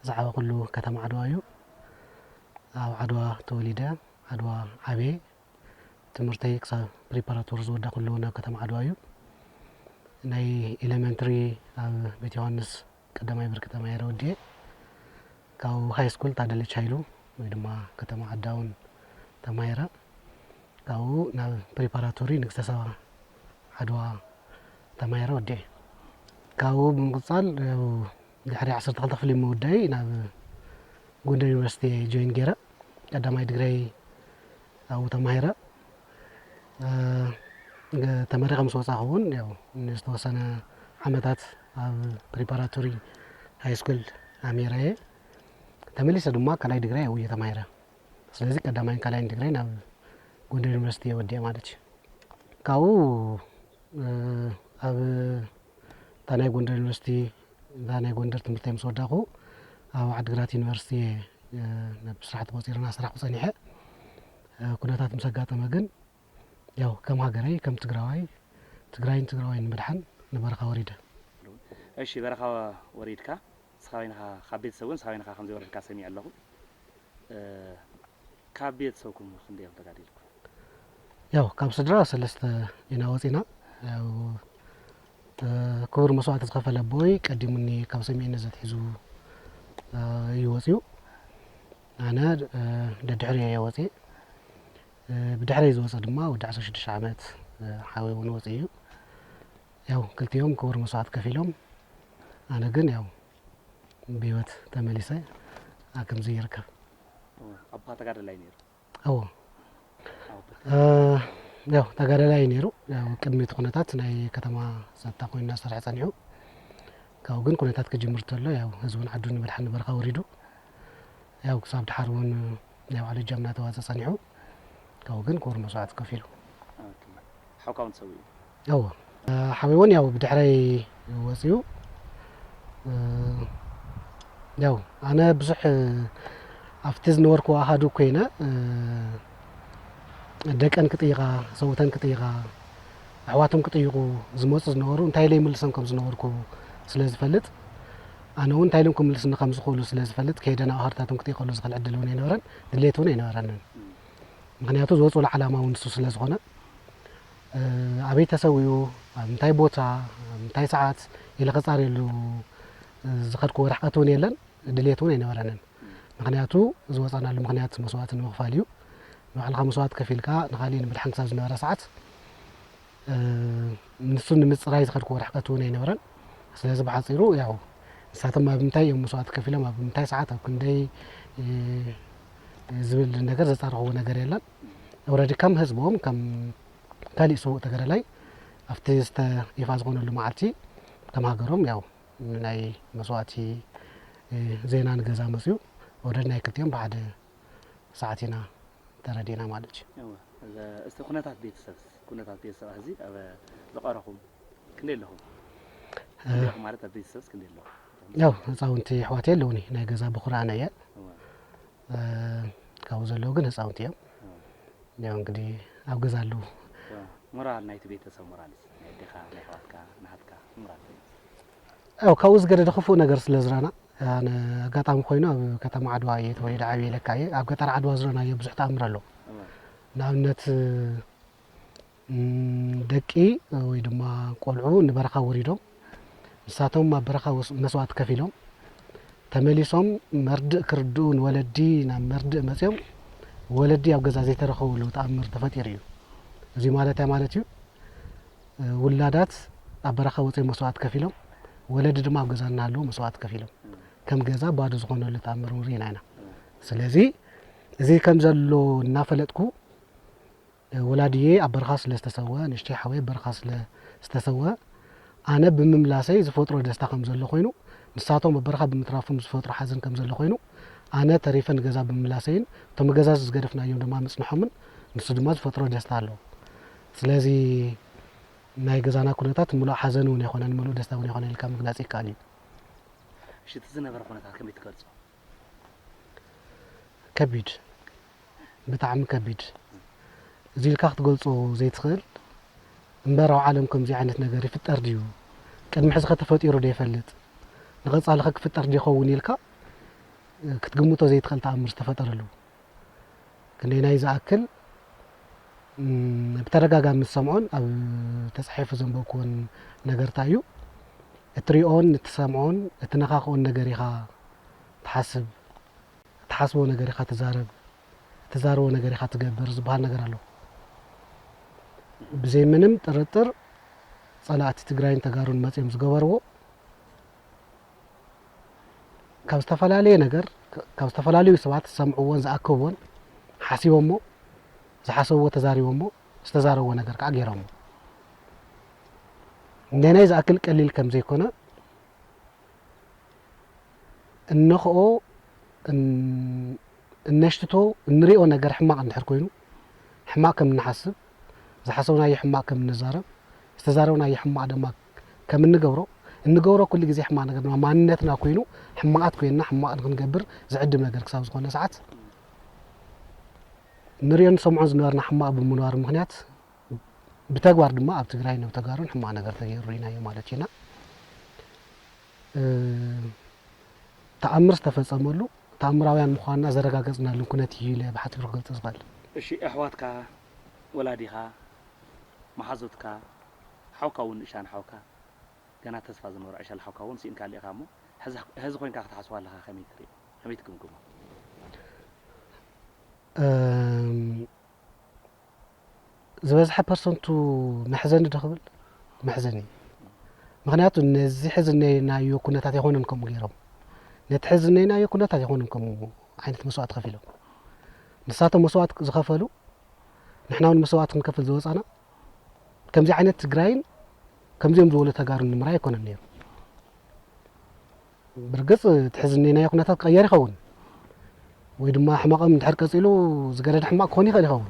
ዝዓበኹሉ ከተማ ዓድዋ እዩ። ኣብ ዓድዋ ተወሊደ፣ ዓድዋ ዓብየ። ትምህርተይ ክሳብ ፕሪፓራቶሪ ዝወዳእኩሉ ናብ ከተማ ዓድዋ እዩ። ናይ ኤሌመንተሪ ኣብ ቤት ዮሃንስ ቀዳማይ ብርኪ ተማሂረ ወዲኤ። ካብኡ ሃይ ስኩል ታደለች ሃይሉ ወይ ድማ ከተማ ዓዳውን ተማሂረ። ካብኡ ናብ ፕሪፓራቶሪ ንግስተ ሳባ ዓድዋ ተማሂረ ወዲኤ። ካብኡ ብምቕጻል፣ ያው፣ ድሕሪ ዓሰርተ ክልተ ክፍሊ ምውዳይ ናብ ጎንደር ዩኒቨርሲቲ ጆይን ገይረ። ቀዳማይ ድግረይ ኣብኡ ተማሂረ። እ፣ ተመሪቐ ምስ ወጻኹ እውን፣ ያው፣ ንዝተወሰነ ዓመታት ኣብ ፕሪፓራቶሪ ሃይ ስኩል ኣምሂረ እየ። ተመሊሰ ድማ ካልኣይ ድግረይ ኣብኡ እየ ተማሂረ። ስለዚ ቀዳማይን ካልኣይን ድግረይ ናብ ጎንደር ዩኒቨርሲቲ እየ ወዲኤ ማለት እዩ። ካብኡ፣ እ፣ ኣብ እታ ናይ ጎንደር ዩኒቨርሲቲ፣ እታ ናይ ጎንደር ትምህርተይ ምስ ወዳእኩ፣ ኣብ ዓድግራት ዩኒቨርሲቲ እየ፣ እ፣ ናብ ስራሕ ተቖጺረ እናሰራሕኩ ጸኒሐ። እ፣ ኩነታት ምስ ኣጋጠመ ግን፣ ያው፣ ከም ሃገረይ፣ ከም ትግራዋይ፣ ትግራይን ትግራዋይን ንምድሓን ንበረኻ ወሪደ። እሺ፣ በረኻ ወሪድካ፣ ንስኻ በይንኻ፣ ካብ ቤተሰብ እውን ንስኻ በይንኻ ከም ዘይወረድካ ሰሚዐ ኣለኹ። እ፣ ካብ ቤተሰብኩም ክንደይ እዮም ተጋዲልኩም? ያው፣ ካብ ስድራ ሰለስተ ኢና ወፂና። ያው፣ እ፣ ክቡር መስዋእቲ ዝኸፈለ ኣቦይ ቀዲሙኒ ካብ ሰሜንነት ኣትሒዙ፣ እ፣ እዩ ወፂኡ። ኣነ፣ እ፣ ደድሕሪኡ እየ ወፂኤ። እ፣ ብድሕረይ ዝወፀ ድማ ወዲ ዓሰርተ ሽዱሽተ ዓመት፣ እ፣ ሓወይ እውን ወፂኡ እዩ። ያው፣ ክልቲኦም ክቡር መስዋእቲ ከፊሎም፣ ኣነ ግን፣ ያው፣ ብህይወት ተመሊሰ ኣብ ከምዚ ይርከብ። እወ፣ ኣቦኻ ተጋዳላይ ነይሩ? እወ። ኣቦ- እ፣ ያው፣ ተጋዳላይ ነይሩ። ያው፣ ቅድሚ እቲ ኩነታት ናይ ከተማ ጸጥታ ኮይኑ እናሰርሐ ጸኒሑ። ካብኡ ግን ኩነታት ክጅምር ተሎ፣ ያው፣ ህዝቡን ዓዱን ንምድሓን ንበረኻ ወሪዱ። ያው፣ ክሳብ ድሓር እውን ናይ ባዕሉ እጃም እናተዋጸ ጸኒሑ። ካብኡ ግን ክቡር መስዋእቲ ከፊሉ። ኦኬ። ሓውካ እውን ተሰዊኡ? እወ። እ፣ ሓወይ እውን ያው ብድሕረይ ወፂኡ። እ፣ ያው ኣነ ብዙሕ፣ እ፣ ኣብቲ ዝነበርኩ ኣሃዱ ኮይነ፣ እ፣ ደቀን ክጥይቓ፣ ሰውተን ክጥይቓ፣ ኣሕዋቶም ክጥይቑ ዝመፁ ዝነበሩ እንታይ ኢለ ይምልሶም ከም ዝነበርኩ ስለ ዝፈልጥ፣ ኣነ እውን እንታይ ኢሎም ክምልስኒ ከም ዝኽእሉ ስለ ዝፈልጥ፣ ከይደ ናብ ኣሃዱታቶም ክጥይቐሉ ዝኽእል ዕድል እውን ኣይነበረን፣ ድሌት እውን ኣይነበረንን። ምኽንያቱ ዝወፅኡሉ ዓላማ እውን ንሱ ስለ ዝኾነ፣ እ፣ ኣበይ ተሰዊኡ፣ ኣብ ምንታይ ቦታ፣ ኣብ ምንታይ ሰዓት ኢለ ከጻርየሉ፣ እ፣ ዝኸድክዎ ርሕቀት እውን የለን፣ ድሌት እውን ኣይነበረንን። ምኽንያቱ ዝወፃናሉ ምኽንያት መስዋእቲ ንምኽፋል እዩ። ንባዕልኻ መስዋእቲ ከፊልካ ንኻሊእ ንምድሓን ክሳብ ዝነበረ ሰዓት፣ እ፣ ንሱ ንምፅራይ ዝኸድክዎ ርሕቀት እውን ኣይነበረን። ስለዚ ብሓፂሩ ያው ንሳቶም ኣብ ምንታይ እዮም መስዋእቲ ከፊሎም፣ ኣብ ምንታይ ሰዓት፣ ኣብ ክንደይ፣ እ፣ ዝብል ነገር ዘፃረኽዎ ነገር የለን። ኦረዲ ከም ህዝቦም፣ ከም ካሊእ ስዉእ ተጋዳላይ ኣብቲ ዝተይፋ ዝኾነሉ መዓልቲ ከም ሃገሮም ያው ናይ መስዋእቲ፣ እ፣ ዜና ንገዛ መፅዩ። ኦረዲ ናይ ክልቲኦም ብሓደ ሰዓት ኢና ተረዲእና ማለት እዩ። እወ። እዛ፣ እስቲ ኩነታት ቤተሰብስ? ኩነታት ቤተሰብ ሕዚ ኣብ ዝቐረኹም ክንደይ ኣለኹም? እ፣ ክንደይ ኣለኹም ማለት ኣብ ቤተሰብስ ክንደይ ኣለኹም? ያው ህፃውንቲ ኣሕዋተይ ኣለውኒ፣ ናይ ገዛ በኹሪ ኣነ እየ። እወ። እ፣ ካብኡ ዘለዉ ግን ህፃውንቲ እዮም። እወ። ያው እንግዲህ ኣብ ገዛ ኣለዉ። እወ። ሞራል ናይቲ ቤተሰብ ሞራልስ? ናይ ኣዴኻ፣ ናይ ኣሕዋትካ፣ ናሃትካ ሞራል? ያው ካብኡ ዝገደደ ክፉእ ነገር ስለ ዝረኣና፣ ኣነ ኣጋጣሚ ኮይኑ ኣብ ከተማ ዓድዋ እየ ተወሊደ ዓብየ ኢለካ እየ። ኣብ ገጠር ዓድዋ ዝረኣናዮ ብዙሕ ተኣምር ኣሎ። እወ። ንኣብነት፣ እም፣ ደቂ ወይ ድማ ቆልዑ ንበረኻ ወሪዶም፣ ንሳቶም ኣብ በረኻ ወስ-፣ መስዋእቲ ከፊሎም፣ ተመሊሶም መርድእ ክርድኡ ንወለዲ ናብ መርድእ መፅዮም፣ ወለዲ ኣብ ገዛ ዘይተረኸብሉ ተኣምር ተፈጢሩ እዩ። እዚ ማለት እንታይ ማለት እዩ? እ፣ ውላዳት ኣብ በረኻ ወፂኦም መስዋእቲ ከፊሎም፣ ወለዲ ድማ ኣብ ገዛ እናሃለዉ መስዋእቲ ከፊሎም፣ ከም ገዛ ባዶ ዝኾነሉ ተኣምር እውን ርኢና ኢና። ስለዚ እዚ ከም ዘሎ እናፈለጥኩ፣ እ፣ ወላድየ ኣብ በረኻ ስለ ዝተሰወ፣ ንእሽተይ ሓወይ ኣብ በረኻ ስለ ዝተሰወ፣ ኣነ ብምምላሰይ ዝፈጥሮ ደስታ ከም ዘሎ ኮይኑ፣ ንሳቶም ኣብ በረኻ ብምትራፎም ዝፈጥሮ ሓዘን ከም ዘሎ ኮይኑ፣ ኣነ ተሪፈ ንገዛ ብምምላሰይን እቶም ገዛ ዝገደፍናዮም ድማ ምጽንሖምን ንሱ ድማ ዝፈጥሮ ደስታ ኣሎ። ስለዚ ናይ ገዛና ኩነታት ምሉእ ሓዘን እውን ኣይኮነን፣ ምሉእ ደስታ እውን ኣይኮነን ኢልካ ምግላጽ ይከኣል እዩ። እሺ፣ እቲ ዝነበረ ኩነታት ከመይ ትገልጾ? ከቢድ፣ ብጣዕሚ ከቢድ። እዚ ኢልካ ክትገልጾ ዘይትኽእል እምበር፣ ኣብ ዓለም ከምዚ ዓይነት ነገር ይፍጠር ድዩ? ቅድሚ ሕዚ ከ ተፈጢሩ ዶ ይፈልጥ? ንቐጻሊ ከ ክፍጠር ዶ ይኸውን ኢልካ ክትግምቶ ዘይትኽእል ተኣምር ዝተፈጠረሉ። ክንደየናይ ዝኣክል፣ እም፣ ብተደጋጋሚ ዝሰምዖን ኣብ ተጻሒፉ ዘንበብኩዎን ነገር እንታይ እዩ? እትሪኦን እትሰምዖን እትነኻኽኦን ነገር ኢኻ ትሓስብ፣ እትሓስቦ ነገር ኢኻ ትዛረብ፣ እትዛረቦ ነገር ኢኻ ትገብር ዝበሃል ነገር ኣሎ። ብዘይ ምንም ጥርጥር ጸላእቲ ትግራይን ተጋሩን መጺኦም ዝገበርዎ ካብ ዝተፈላለየ ነገር፣ ካብ ዝተፈላለዩ ሰባት ዝሰምዕዎን ዝኣከብዎን ሓሲቦሞ፣ ዝሓሰብዎ ተዛሪቦሞ፣ ዝተዛረብዎ ነገር ከዓ ገይሮሞ። ነናይ ዝኣክል ቀሊል ከም ዘይኮነ እነኽኦ እን-፣ እነሽትቶ እንሪኦ ነገር ሕማቕ እንድሕር ኮይኑ፣ ሕማቕ ከም እንሓስብ፣ ዝሓሰብናዮ ሕማቕ ከም እንዛረብ፣ ዝተዛረብናዮ ሕማቕ ድማ ከም እንገብሮ፣ እንገብሮ ኩሉ ግዜ ሕማቕ ነገር ድማ ማንነትና ኮይኑ፣ ሕማቓት ኮይንና ሕማቕ ንክንገብር ዝዕድም ነገር ክሳብ ዝኾነ ሰዓት፣ እንሪኦን ንሰምዖን ዝነበርና ሕማቕ ብምንባሩ ምኽንያት፣ ብተግባር ድማ ኣብ ትግራይን ኣብ ተጋሩን ሕማቕ ነገር ተገይሩ ርኢናዮ ማለት ኢና። እ፣ ተኣምር ዝተፈጸመሉ፣ ተኣምራውያን ምዃንና ዘረጋገጽናሉ ኩነት እዩ ኢለ ብሓጺሩ ክገልጾ ዝኽእል። እሺ፣ ኣሕዋትካ፣ ወላዲኻ፣ መሓዙትካ፣ ሓውካ እውን ንእሻን ሓውካ፣ ገና ተስፋ ዝነበሮ ዕሸል ሓውካ እውን ስኢንካ ኣሊእኻ እሞ፣ ሕዚ፣ ሕዚ ኮይንካ ክትሓስቦ ኣለኻ፣ ከመይ ትርእዮ? ከመይ ትግምግሞ? እም፣ ዝበዝሐ ፐርሰንቱ መሕዘኒ ዶ ክብል? መሕዘኒ እዩ። ምኽንያቱ ነዚ ሕዚ እነናዮ ኩነታት ኣይኮነን ከምኡ ገይሮም። ነቲ ሕዚ እነናዮ ኩነታት ኣይኮነን ከምኡ ዓይነት መስዋእቲ ከፊሎም። ንሳቶም መስዋእቲ ዝኸፈሉ፣ ንሕና እውን መስዋእቲ ክንከፍል ዝወፃና፣ ከምዚ ዓይነት ትግራይን ከምዚኦም ዝበሉ ተጋሩን ንምርኣይ ኣይኮነን ነይሩ። ብርግጽ እቲ ሕዚ እኒናዮ ኩነታት ክቕየር ይኸውን፣ ወይ ድማ ሕመቐም እንድሕር ቀጺሉ ዝገደደ ሕማቕ ክኾን ይኽእል ይኸውን።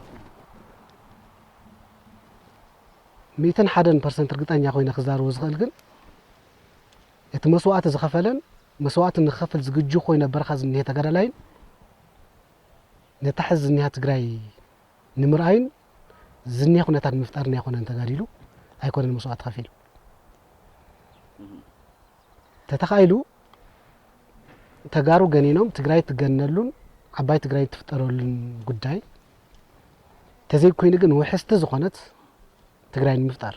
ሚእትን ሓደን ፐርሰንት ርግጠኛ ኮይነ ክዛረቦ ዝኽእል ግን፣ እቲ መስዋእቲ ዝኸፈለን መስዋእቲ ንክኸፍል ዝግጁ ኮይኑ ኣብ በረኻ ዝኒሀ ተጋዳላይን ነታ ሕዚ ዝኒሃ ትግራይ ንምርኣይን ዝኒሀ ኩነታት ንምፍጣርን ኣይኮነን ተጋዲሉ፣ ኣይኮነን መስዋእቲ ከፊሉ። ተተኻኢሉ ተጋሩ ገኒኖም ትግራይ ትገነሉን ዓባይ ትግራይ ትፍጠረሉን ጉዳይ፣ ተዘይኮይኑ ግን ውሕስቲ ዝኾነት ትግራይ ንምፍጣር።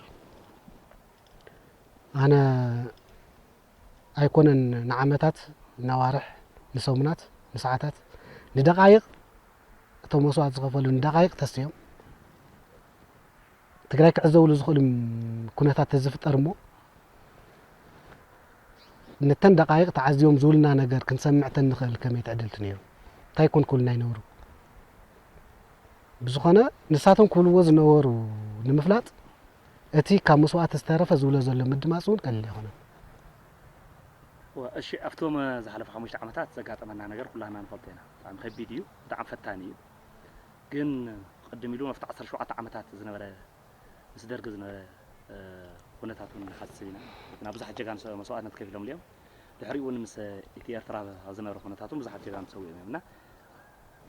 ኣነ ኣይኮነን ንዓመታት፣ ንኣዋርሕ፣ ንሰሙናት፣ ንሰዓታት፣ ንደቓይቕ እቶም መስዋእቲ ዝኸፈሉ ንደቓይቕ ተስትዮም ትግራይ ክዕዘብሉ ዝኽእሉ ኩነታት ተዝፍጠር እሞ፣ ነተን ደቓይቕ ተዓዝዮም ዝብሉና ነገር ክንሰምዕ ተንኽእል ከመይ ትዕድልቲ ነይሩ? እንታይ ኮን ክብሉና ይነብሩ? ብዝኾነ ንሳቶም ክብልዎ ዝነበሩ ንምፍላጥ፣ እቲ ካብ መስዋእቲ ዝተረፈ ዝብሎ ዘሎ ምድማፅ እውን ቀሊል ኣይኮነን። እወ፣ እሺ፣ ኣብቶም ዝሓለፉ ሓሙሽተ ዓመታት ዘጋጠመና ነገር ኩላህና ንፈልጦ ኢና። ብጣዕሚ ከቢድ እዩ፣ ብጣዕሚ ፈታኒ እዩ። ግን ቅድም ኢሉ ኣብቲ ዓሰርተ ሸውዓተ ዓመታት ዝነበረ፣ ምስ ደርጊ ዝነበረ፣ እ፣ ኩነታት እውን ንሓስብ ኢና። ግና ብዙሓት ጀጋኑ ሰ-፣ መስዋእትነት ከፊሎምሉ እዮም። ድሕሪኡ እውን ምስ ኢትዮ ኤርትራ ኣብ ዝነበረ ኩነታት እውን ብዙሓት ጀጋኑ ተሰዊኦም እዮም። እና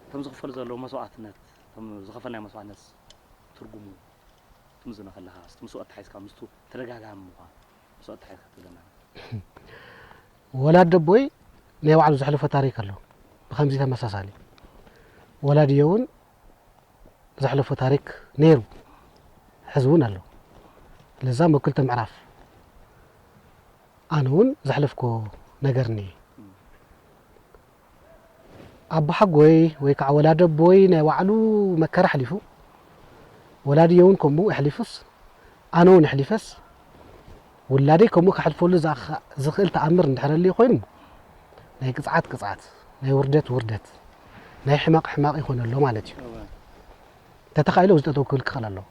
እቶም ዝኽፈሉ ዘለዉ መስዋእትነት፣ እቶም ዝኸፈልናዮ መስዋእትነት ትርጉሙ ትምዝኖ ከለኻ፣ ምስቲ መስዋእቲ ሓይስካ፣ ምስቱ ተደጋጋሚ ምዃን መስዋእቲ ሓይስካ ትብለና። ወላዲ ኣቦይ ናይ ባዕሉ ዘሕለፎ ታሪክ ኣሎ። ብኸምዚ ተመሳሳሊ ወላድዮ እውን ዘሕለፎ ታሪክ ነይሩ፣ ሕዚ እውን ኣሎ። ለዛ መክልተ ምዕራፍ ኣነ እውን ዘሕለፍኮ ነገር እኒአ። ኣቦሓጎይ ወይ ከዓ ወላዲ ኣቦይ ናይ ባዕሉ መከራ ኣሕሊፉ፣ ወላድዮ እውን ከምኡ ኣሕሊፉስ፣ ኣነ እውን ኣሕሊፈስ፣ ውላደይ ከምኡ ከሕልፈሉ ዝኣኸ-፣ ዝኽእል ተኣምር እንድሕር ኣልዩ ኮይኑ፣ ናይ ቅፅዓት ቅፅዓት፣ ናይ ውርደት ውርደት፣ ናይ ሕማቕ ሕማቕ ይኾነሎ ማለት እዩ። እወ። ተተኻኢሉ እዚ ጠጠው ክብል ክኽእል ኣለዎ።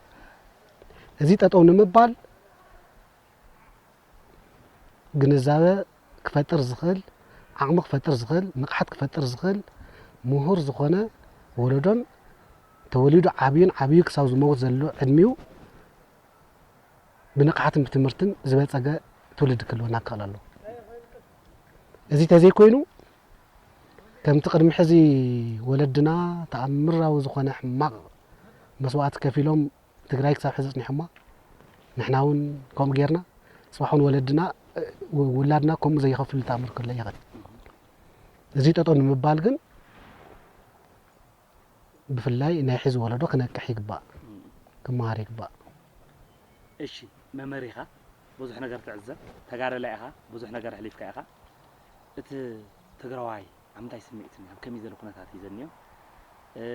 እዚ ጠጠው ንምባል ግንዛበ ክፈጥር ዝኽእል፣ ዓቕሚ ክፈጥር ዝኽእል፣ ንቕሓት ክፈጥር ዝኽእል፣ ምሁር ዝኾነ ወለዶን ተወሊዱ ዓብዩን ዓብዩ ክሳብ ዝመውት ዘሎ ዕድሚኡ ብንቕሓትን ብትምህርትን ዝበጸገ ትውልዲ ክህልወና ክኽእል ኣለዎ። እዚ ተዘይኮይኑ፣ ከምቲ ቅድሚ ሕዚ ወለድና ተኣምራዊ ዝኾነ ሕማቕ መስዋእቲ ከፊሎም ትግራይ ክሳብ ሕዚ ኣጽኒሖማ፣ ንሕና እውን ከምኡ ጌርና፣ ጽባሕ እውን ወለድና ው-፣ ውላድና ከምኡ ዘይኸፍሉ ተኣምር ክህሉ ይኽእል። እዚ ጠጠው ንምባል ግን ብፍላይ ናይ ሕዚ ወለዶ ክነቅሕ ይግባእ፣ ክመሃር ይግባእ። እሺ፣ መምህር ኢኻ፣ ብዙሕ ነገር ትዕዘብ፣ ተጋዳላይ ኢኻ፣ ብዙሕ ነገር ኣሕሊፍካ ኢኻ። እቲ ትግራዋይ ኣብ ምንታይ ስምዒት እኒኦ፣ ኣብ ከመይ ዝበለ ኩነታት እዩ ዘኒኦ?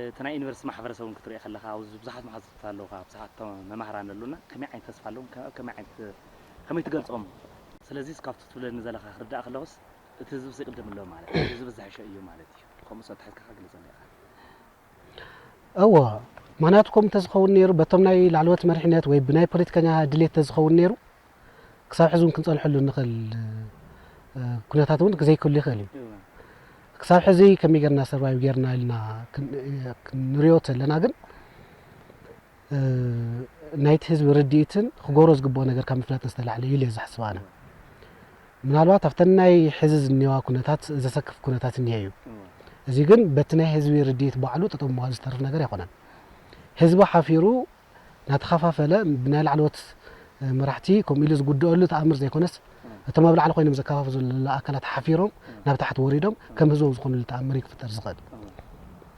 እቲ ናይ ዩኒቨርሲቲ ማሕበረሰብ እውን ክትሪኦ ከለኻ፣ ኣብዚ ብዙሓት መሓዙት ኣለውኻ፣ ብዙሓት መማህራን ኣለውና፣ ከመይ ዓይነት ተስፋ ኣለዎም፣ ከ-፣ ከመይ ዓይነት፣ ከመይ ትገልፆም? ስለዚ እስካብቲ ትብለኒ ዘለኻ ክርዳእ ከለኹስ፣ እቲ ህዝቢ ይቕድም ኣሎ ማለት እዩ፣ እቲ ህዝቢ ዝሕሸ እዩ ማለት እዩ። ከምኡ ሰብ ትሕዝካ ክግለፀሉ ኢኻ። እወ፣ ምኽንያቱ ከምኡ እንተዝኸውን ነይሩ፣ በቶም ናይ ላዕለዎት መሪሕነት ወይ ብናይ ፖለቲከኛ ድሌት ተዝኸውን ነይሩ፣ ክሳብ ሕዚ እውን ክንጸንሐሉ እንኽእል፣ እ፣ ኩነታት እውን ዘይክህሉ ይኽእል እዩ። እወ። ክሳብ ሕዚ ከመይ ጌርና ሰርቫይቭ ጌርና ኢልና ክን-፣ ክንሪኦ ተለና ግን፣ እ፣ ናይቲ ህዝቢ ርድኢትን ክገብሮ ዝግብኦ ነገር ካብ ምፍላጥ ዝተላዕለ እዩ ኢለ ዝሓስብ ኣነ። ምናልባት ኣብተን ናይ ሕዚ ዝኒዋ ኩነታት ዘሰክፍ ኩነታት እኒሀ እዩ። እወ። እዚ ግን በቲ ናይ ህዝቢ ርድኢት ባዕሉ ጠጠው ምባል ዝተርፍ ነገር ኣይኮነን። ህዝቢ ሓፊሩ እናተኸፋፈለ ብናይ ላዕለዎት መራሕቲ ከምኡ ኢሉ ዝጉድኣሉ ተኣምር ዘይኮነስ፣ እቶም ኣብ ላዕሊ ኮይኖም ዘከፋፍሉ ዘለዉ ኣካላት ሓፊሮም ናብ ታሕቲ ወሪዶም ከም ህዝቦም ዝኾኑሉ ተኣምር እዩ ክፍጠር ዝኽእል።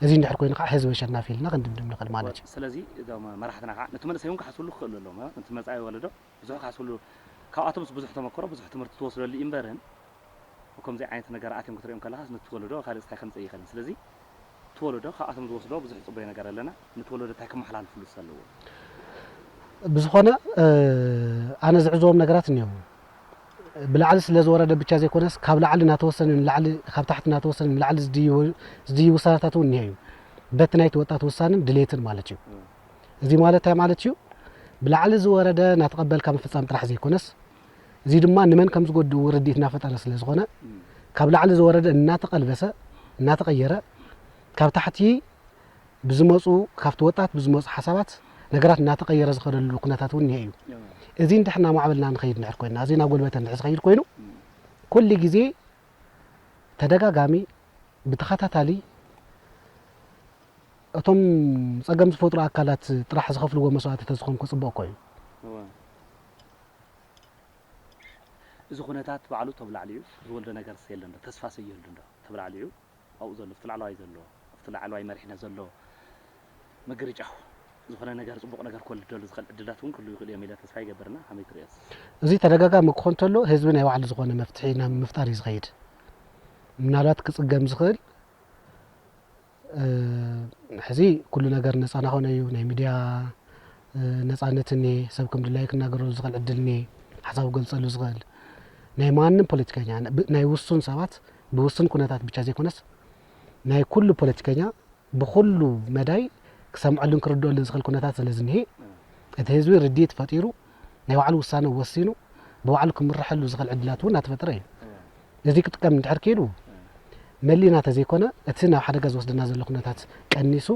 እዚ እንድሕር ኮይኑ ከዓ ህዝቢ ኣሸናፊ ኢልና ክንድምድም ንኽእል ማለት እዩ። ስለዚ እዞም መራሕትና ከዓ ነቲ መንእሰይ እውን ክሓስብሉ ክኽእሉ ኣለዎም። ነቲ መጻኢ ወለዶ ብዙሕ ክሓስብሉ፣ ካብኣቶምስ ብዙሕ ተመክሮ፣ ብዙሕ ትምህርቲ ትወስደሉ እዩ እምበርን፣ ከምዚ ዓይነት ነገር ኣትዮም ክትሪኦም ከለኻስ ነቲ ወለዶ ካልእ እንታይ ከምጽእ ይኽእልን። ስለዚ እቲ ወለዶ ካብኣቶም ዝወስዶ ብዙሕ ጽቡይ ነገር ኣለና። ነቲ ወለዶ እንታይ ከመሓላልፍሉ ዘለዎ? ብዝኾነ፣ እ፣ ኣነ ዝዕዘቦም ነገራት እኒአው። ብላዕሊ ስለ ዝወረደ ብቻ ዘይኮነስ፣ ካብ ላዕሊ እናተወሰነ ንላዕሊ፣ ካብ ታሕቲ እናተወሰነ ንላዕሊ ዝድይቡ፣ ዝድይቡ ውሳነታት እውን እኒሀ እዩ። በቲ ናይቲ ወጣት ውሳንን ድሌትን ማለት እዩ። እዚ ማለት እንታይ ማለት እዩ? ብላዕሊ ዝወረደ እናተቐበልካ ምፍጻም ጥራሕ ዘይኮነስ፣ እዚ ድማ ንመን ከም ዝጎድእ እውን ርድኢት እናፈጠረ ስለ ዝኾነ፣ ካብ ላዕሊ ዝወረደ እናተቐልበሰ፣ እናተቐየረ፣ ካብ ታሕቲ ብዝመፁ፣ ካብቲ ወጣት ብዝመፁ ሓሳባት ነገራት እናተቐየረ ዝኸደሉ ኩነታት እውን እኒሀ እዩ። እዚ እንድሕር እናማዕበልና ንኸይድ እንድሕር ኮይንና፣ እዚ እናጎልበተ እንድሕር ዝኸይድ ኮይኑ፣ ኩሉ ግዜ ተደጋጋሚ ብተኸታታሊ እቶም ጸገም ዝፈጥሩ ኣካላት ጥራሕ ዝኸፍልዎ መስዋእቲ ተዝኾን ክጽቡቕ እኮ እዩ። እወ። እዚ ኩነታት ባዕሉ ተብላዕሊዑ ዝወልዶ ነገር የለን ዶ? ተስፋ ሰየሉ እንዶ ተብላዕሊዑ ኣብኡ ዘሎ፣ ኣብቲ ላዕለዋይ ዘሎ፣ ኣብቲ ላዕለዋይ መሪሕነት ዘሎ ምግርጫው ዝኾነ ነገር፣ ጽቡቕ ነገር ክወልደሉ ዝኽእል ዕድላት እውን ክህልዉ ይኽእሉ እዮም ኢለ ተስፋ ይገብርና። ከመይ ትርእዮስ? እዚ ተደጋጋሚ ክኾን እንተሎ ህዝቢ ናይ ባዕሉ ዝኾነ መፍትሒ ናብ ምፍጣር እዩ ዝኸይድ። ምናልባት ክጽገም ዝኽእል፣ እ፣ ሕዚ ኩሉ ነገር ነጻ ናኾነ እዩ። ናይ ሚድያ፣ እ፣ ነጻነት እኒሄ፣ ሰብ ከም ድላዩ ክናገረሉ ዝኽእል ዕድል እኒሄ፣ ሓሳቡ ክገልጸሉ ዝኽእል። ናይ ማንም ፖለቲከኛ፣ ብ-፣ ናይ ውሱን ሰባት ብውሱን ኩነታት ብቻ ዘይኮነስ ናይ ኩሉ ፖለቲከኛ ብኹሉ መዳይ ክሰምዐሉን ክርድኦሉን ዝኽእል ኩነታት ስለ ዝኒሄ፣ እቲ ህዝቢ ርድኢት ፈጢሩ ናይ ባዕሉ ውሳነ ወሲኑ ብባዕሉ ክምርሐሉ ዝኽእል ዕድላት እውን እናተፈጠረ እዩ። እዚ ክጥቀም እንድሕር ክኢሉ መሊእና ተዘይኮነ፣ እቲ ናብ ሓደጋ ዝወስደና ዘሎ ኩነታት ቀኒሱ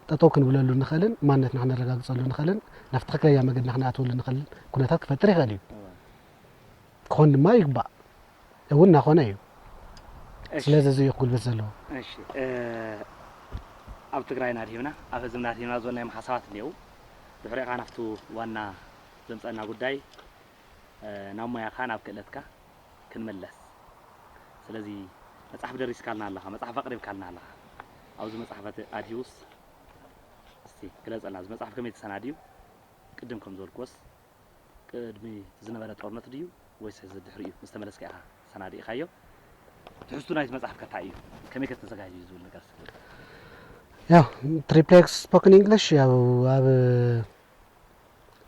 ጠጠው ክንብለሉ ንኽእልን ማንነትና ክነረጋግጸሉ ንኽእልን ናብ ትኽክለኛ መገድና ክንኣትወሉ ንኽእል ኩነታት ክፈጥር ይኽእል እዩ። ክኾን ድማ ይግባእ እውን እናኾነ እዩ። እሺ። ስለዚ እዚ እዩ ክጉልበት ዘለዎ። እሺ፣ እ፣ ኣብ ትግራይና ድሂብና፣ ኣብ ህዝብና ድሂብና ዝበልናዮም ሓሳባት እኒአው። ድሕሪኡ ከዓ ናብቲ ዋና ዘምፀና ጉዳይ፣ እ፣ ናብ ሞያኻ፣ ናብ ክእለትካ ክንምለስ። ስለዚ መፅሓፍ ደሪስካልና ኣለኻ፣ መፅሓፍ ኣቕሪብካልና ኣለኻ። ኣብዚ መፅሓፍ ኣድሂቡስ እስቲ ግለፀልና፣ እዚ መፅሓፍ ከመይ ተሰናድዩ? ቅድም ከም ዝበልክዎስ ቅድሚ ዝነበረ ጦርነት ድዩ ወይስ ሕዚ ድሕሪኡ ምስ ተመለስካ ኢኻ ሰናዲእካዮ? ትሕዝቱ ናይቲ መጽሓፍ ከ እንታይ እዩ? ከመይ ከ ተዘጋጅዩ ዝብል ነገር እስኪ። ያው ትሪፕሌክስ ስፖክን ኢንግሊሽ ያው ኣብ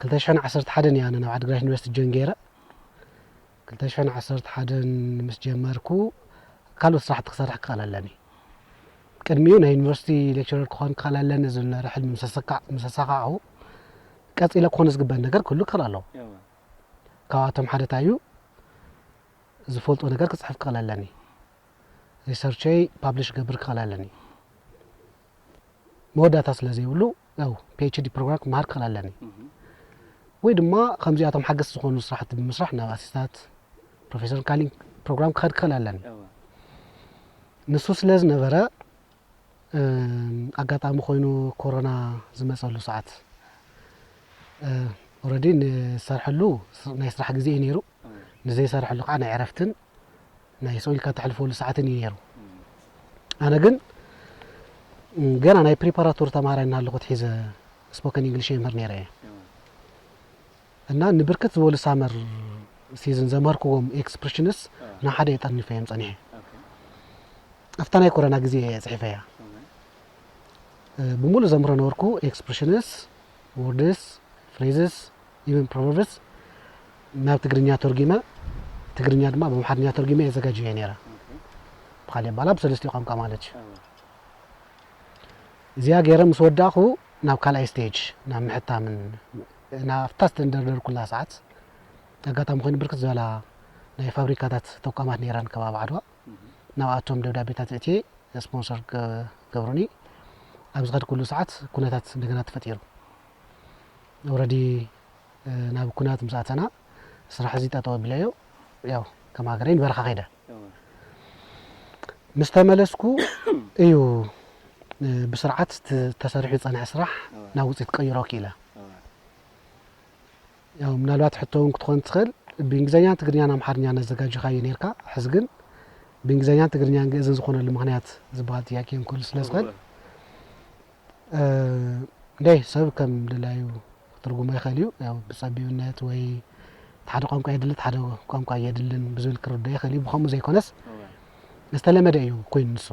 ክልተ ሽሕን ዓሰርተ ሓደን እያ ኣነ ናብ ዓድግራት ዩኒቨርሲቲ ጆይን ገይረ። ክልተ ሽሕን ዓሰርተ ሓደን ምስ ጀመርኩ ካልኦት ስራሕቲ ክሰርሕ ክኽእል ኣለኒ። ቅድሚኡ ናይ ዩኒቨርሲቲ ሌክቸረር ክኾን ክኽእል ኣለኒ ዝብል ነበረ ሕልሚ ምስ ኣሰካ-፣ ምስ ኣሳካዕኩ ቀጺለ ክኾኖ ዝግበአን ነገር ክህሉ ክኽእል ኣለዎ። እወ። ካብኣቶም ሓደ እንታይ እዩ? ዝፈልጦ ነገር ክጽሕፍ ክኽእል ኣለኒ። ሪሰርቸይ ፓብሊሽ ክገብር ክኽእል ኣለኒ። መወዳእታ ስለ ዘይብሉ ያው ፒ ኤች ዲ ፕሮግራም ክመሃር ክኽእል ኣለኒ። እህ። ወይ ድማ ከምዚኣቶም ሓገዝቲ ዝኾኑ ስራሕቲ ብምስራሕ ናብ ኣሲስታት ፕሮፌሰር ካሊንግ ፕሮግራም ክኸድ ክኽእል ኣለኒ። እወ። ንሱ ስለ ዝነበረ፣ እም፣ ኣጋጣሚ ኮይኑ ኮሮና ዝመጸሉ ሰዓት፣ እ፣ ኦረዲ ንሰርሐሉ ናይ ስራሕ ግዜ እዩ ነይሩ። ንዘይሰርሐሉ ከዓ ናይ ዕረፍትን ናይ ሰው ኢልካ ተሕልፈሉ ሰዓትን እዩ ነይሩ። ኣነ ግን ገና ናይ ፕሪፓራቶሪ ተማሃራይ እናሃለኹ ሒዘ ስፖከን ኢንግሊሽ የምህር ነይረ እየ። እና ንብርክት ዝበሉ ሳመር ሲዝን ዘምሃርክዎም ኤክስፕሬሽንስ ንሓደ እየ ጠርኒፈዮም ፀኒሐ። ኣብታ ናይ ኮረና ግዜ እየ ፅሒፈያ። ብምሉእ ዘምህሮ ነበርኩ። ኤክስፕሬሽንስ፣ ወርድስ፣ ፍሬዝስ፣ ኢቨን ፕሮቨርብስ ናብ ትግርኛ ተርጉመ፣ ትግርኛ ድማ ብኣምሓርኛ ተርጉመ የዘጋጅዮ ነይረ። ብካሊእ ኣባላ ብሰለስቲኡ ቋንቋ ማለት እዩ። እዚኣ ገይረ ምስ ወዳእኹ ናብ ካልኣይ ስቴጅ ናብ ምሕታምን ናብታ ዝተንደርደርኩላ ሰዓት ኣጋጣሚ ኮይኑ ብርክት ዝበላ ናይ ፋብሪካታት ተቋማት ነይረን ከባቢ ዓድዋ። ናብኣቶም ደብዳቤታት እትየ ስፖንሰር ገብሩኒ። ኣብ ዝኸድኩሉ ሰዓት ኩነታት እንደገና ተፈጢሩ። ኦረዲ ናብ ኩናት ምስ ኣተና ስራሕ እዚ ጠጠው ኣቢለዮ። ያው ከም ሃገረይ ንበረኻ ከይደ። ምስ ተመለስኩ እዩ ብስርዓት ተሰሪሑ ዝፀንሐ ስራሕ ናብ ውፅኢት ክቕይሮ ክኢለ። ያው ምናልባት ሕቶ እውን ክትኾን ትኽእል፣ ብእንግሊዝኛን ትግርኛን ኣምሓርኛን ኣዘጋጂኻዮ ነይርካ፣ ሕዚ ግን ብእንግሊዝኛን ትግርኛን ግእዝን ዝኾነሉ ምኽንያት ዝበሃል ጥያቄ እውን ክህሉ ስለ ዝኽእል፣ እንዴ ሰብ ከም ድላዩ ክትርጉሞ ይኽእል እዩ። ያው ብፀቢብነት ወይ እቲ ሓደ ቋንቋ የድሊ፣ እቲ ሓደ ቋንቋ የድልን ብዝብል ክርዶ ይኽእል እዩ። ብኸምኡ ዘይኮነስ ዝተለመደ እዩ ኮይኑ ንሱ።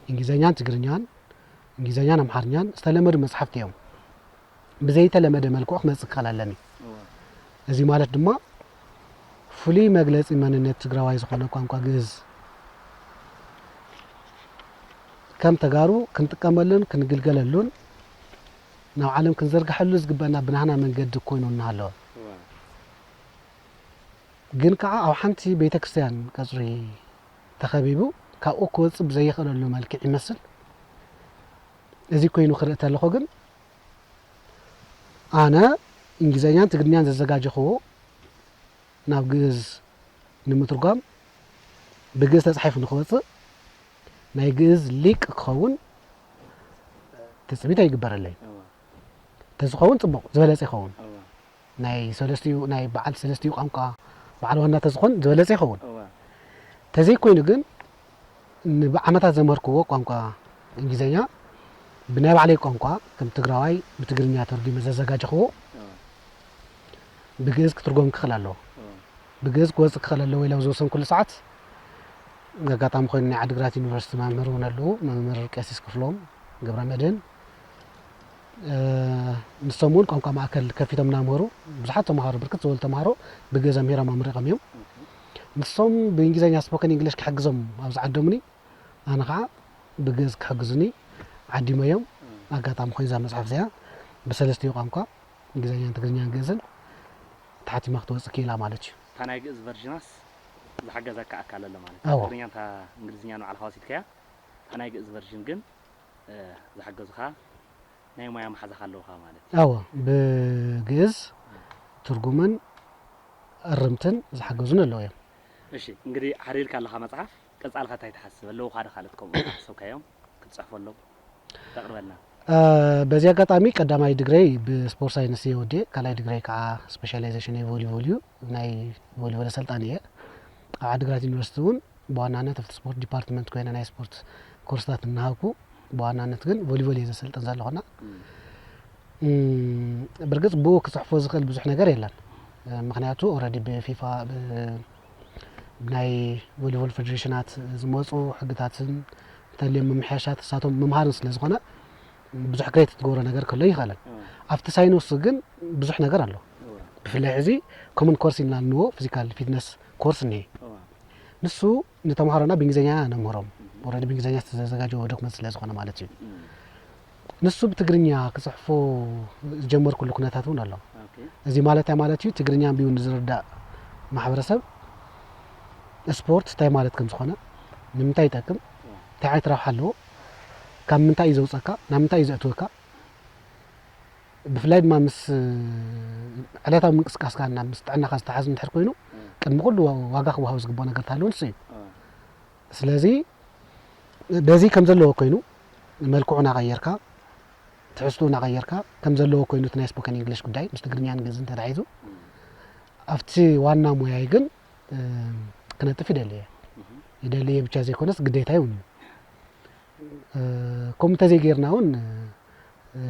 እንግሊዝኛን ትግርኛን፣ እንግሊዝኛን ኣምሓርኛን ዝተለመዱ መፅሓፍቲ እዮም። ብዘይተለመደ መልክዑ ክመፅእ ክኽእል ኣለኒ። እዚ ማለት ድማ ፍሉይ መግለፂ መንነት ትግራዋይ ዝኾነ ቋንቋ ግእዝ ከም ተጋሩ ክንጥቀመሉን ክንግልገለሉን ናብ ዓለም ክንዘርግሐሉ ዝግበአና ብናህና መንገዲ ኮይኑ እናሃለወ፣ ግን ከዓ ኣብ ሓንቲ ቤተ ክርስቲያን ቀፅሪ ተኸቢቡ ካብኡ ክወፅእ ብዘይኽእለሉ መልክዕ ይመስል። እዚ ኮይኑ ክርኢ ተለኹ ግን ኣነ እንግሊዝኛን ትግርኛን ዘዘጋጀኽዎ ናብ ግእዝ ንምትርጓም ብግእዝ ተፃሒፉ ንክወፅእ ናይ ግእዝ ሊቅ ክኸውን ትፅቢት ኣይግበረለይ። ተዝኸውን ፅቡቕ ዝበለፀ ይኸውን። ናይ ሰለስቲኡ ናይ በዓል ሰለስቲኡ ቋንቋ በዓል ዋና ተዝኾን ዝበለፀ ይኸውን። ተዘይኮይኑ ግን ንብዓመታት ዘምሃርክዎ ቋንቋ እንግሊዝኛ ብናይ ባዕለይ ቋንቋ ከም ትግራዋይ ብትግርኛ ተርጉመ ዘዘጋጀኽዎ ብግእዝ ክትርጎም ክኽእል ኣለዎ። ብግእዝ ክወፅእ ክኽእል ኣለዎ ኢለ ኣብ ዝወሰንኩሉ ሰዓት ኣጋጣሚ ኮይኑ ናይ ዓዲግራት ዩኒቨርሲቲ መምህር እውን ኣለዉ፣ መምህር ቀሲስ ክፍሎም ገብረ መድህን። ንሶም እውን ቋንቋ ማእከል ከፊቶም እናምህሩ ብዙሓት ተምሃሮ ብርክት ዝበሉ ተምሃሮ ብግእዝ ኣምሂሮም ኣምሪቖም እዮም። ንሶም ብእንግሊዝኛ ስፖከን ኢንግሊሽ ክሕግዞም ኣብ ዝዓደሙኒ ኣነ ከዓ ብግእዝ ክሕግዙኒ ዓዲመዮም። ኣጋጣሚ ኮይኑ እዛ መፅሓፍ እዚኣ ብሰለስቲኡ ቋንቋ እንግሊዝኛን ትግርኛን ግእዝን ተሓቲማ ክትወፅእ ክኢላ ማለት እዩ። እታ ናይ ግእዝ ቨርዥናስ ዝሓገዘካ ኣካል ኣሎ ማለት እዩ። ኣዎ። ትግርኛ እንታ እንግሊዝኛ ንባዕልኻ ወሲድካያ፣ እታ ናይ ግእዝ ቨርዥን ግን ዝሓገዙኻ ናይ ሞያ መሓዛኻ ኣለውኻ ማለት እዩ። ኣዎ፣ ብግእዝ ትርጉምን እርምትን ዝሓገዙን ኣለዉ እዮም። እሺ፣ እንግዲህ ሓሪርካ ኣለኻ መጽሓፍ፣ ቀጻልካ እንታይ ትሓስብ? ኣለውኻ ዶ ካልኦት ከምኡ ዝሓሰብካዮም ክትጽሕፈሎም ተቕርበልና? በዚ ኣጋጣሚ ቀዳማይ ድግረይ ብስፖርት ሳይንስ እየ ወዲኤ፣ ካልኣይ ድግረይ ከዓ ስፔሻላይዜሽን ቮሊቦል እዩ። ናይ ቮሊቦል ኣሰልጣኒ እየ። ኣብ ዓዲግራት ዩኒቨርሲቲ እውን ብዋናነት ኣብቲ ስፖርት ዲፓርትመንት ኮይነ ናይ ስፖርት ኮርስታት እናሃብኩ፣ ብዋናነት ግን ቮሊቦል እየ ዘሰልጥን ዘለኹና። እም፣ ብርግጽ ብኡ ክጽሕፎ ዝኽእል ብዙሕ ነገር የለን። ምኽንያቱ ኦረዲ ብፊፋ፣ ብ-፣ ብናይ ቮሊቦል ፌደሬሽናት ዝመጹ ሕግታትን እንተልዮም ምምሕያሻት ንሳቶም ምምሃርን ስለ ዝኾነ ብዙሕ ክሬት ትገብሮ ነገር ክህሎ ይኽእልን። ኣብቲ ሳይንስ ግን ብዙሕ ነገር ኣሎ። ብፍላይ ሕዚ ኮመን ኮርስ ኢልና እንዎ ፊዚካል ፊትነስ ኮርስ እኒሄ። ንሱ ንተምሃሮና ብእንግሊዝኛ ነምህሮም። ኦረዲ ብእንግሊዝኛ ዝተዘጋጀወ ዶክመንት ስለ ዝኾነ ማለት እዩ። ንሱ ብትግርኛ ክፅሕፎ ዝጀመርኩሉ ኩነታት እውን ኣሎ። እዚ ማለት እንታይ ማለት እዩ? ትግርኛ ኣንቢቡ ንዝርዳእ ማሕበረሰብ ስፖርት እንታይ ማለት ከም ዝኾነ፣ ንምንታይ ይጠቅም፣ እንታይ ዓይነት ረብሓ ኣለዎ፣ ካብ ምንታይ እዩ ዘውፀካ፣ ናብ ምንታይ እዩ ዘእትወካ፣ ብፍላይ ድማ ምስ ዕለታዊ ምንቅስቃስካና ምስ ጥዕናኻ ዝተሓዝ እንድሕር ኮይኑ፣ ቅድሚ ኩሉ ዋጋ ክወሃቦ ዝግብኦ ነገር እንተሃለወ ንሱ እዩ። ስለዚ በዚ ከም ዘለዎ ኮይኑ መልክዑ እናቐየርካ ትሕዝትኡ እናቐየርካ ከም ዘለዎ ኮይኑ እቲ ናይ ስፖከን ኢንግሊሽ ጉዳይ ምስ ትግርኛን ግእዝን ተታሒዙ ኣብቲ ዋና ሞያይ ግን ክነጥፍ ይደሊ እየ። ይደሊ እየ ብቻ ዘይኮነስ ግዴታ እውን እዩ። ከምኡ እንተዘይጌርና እውን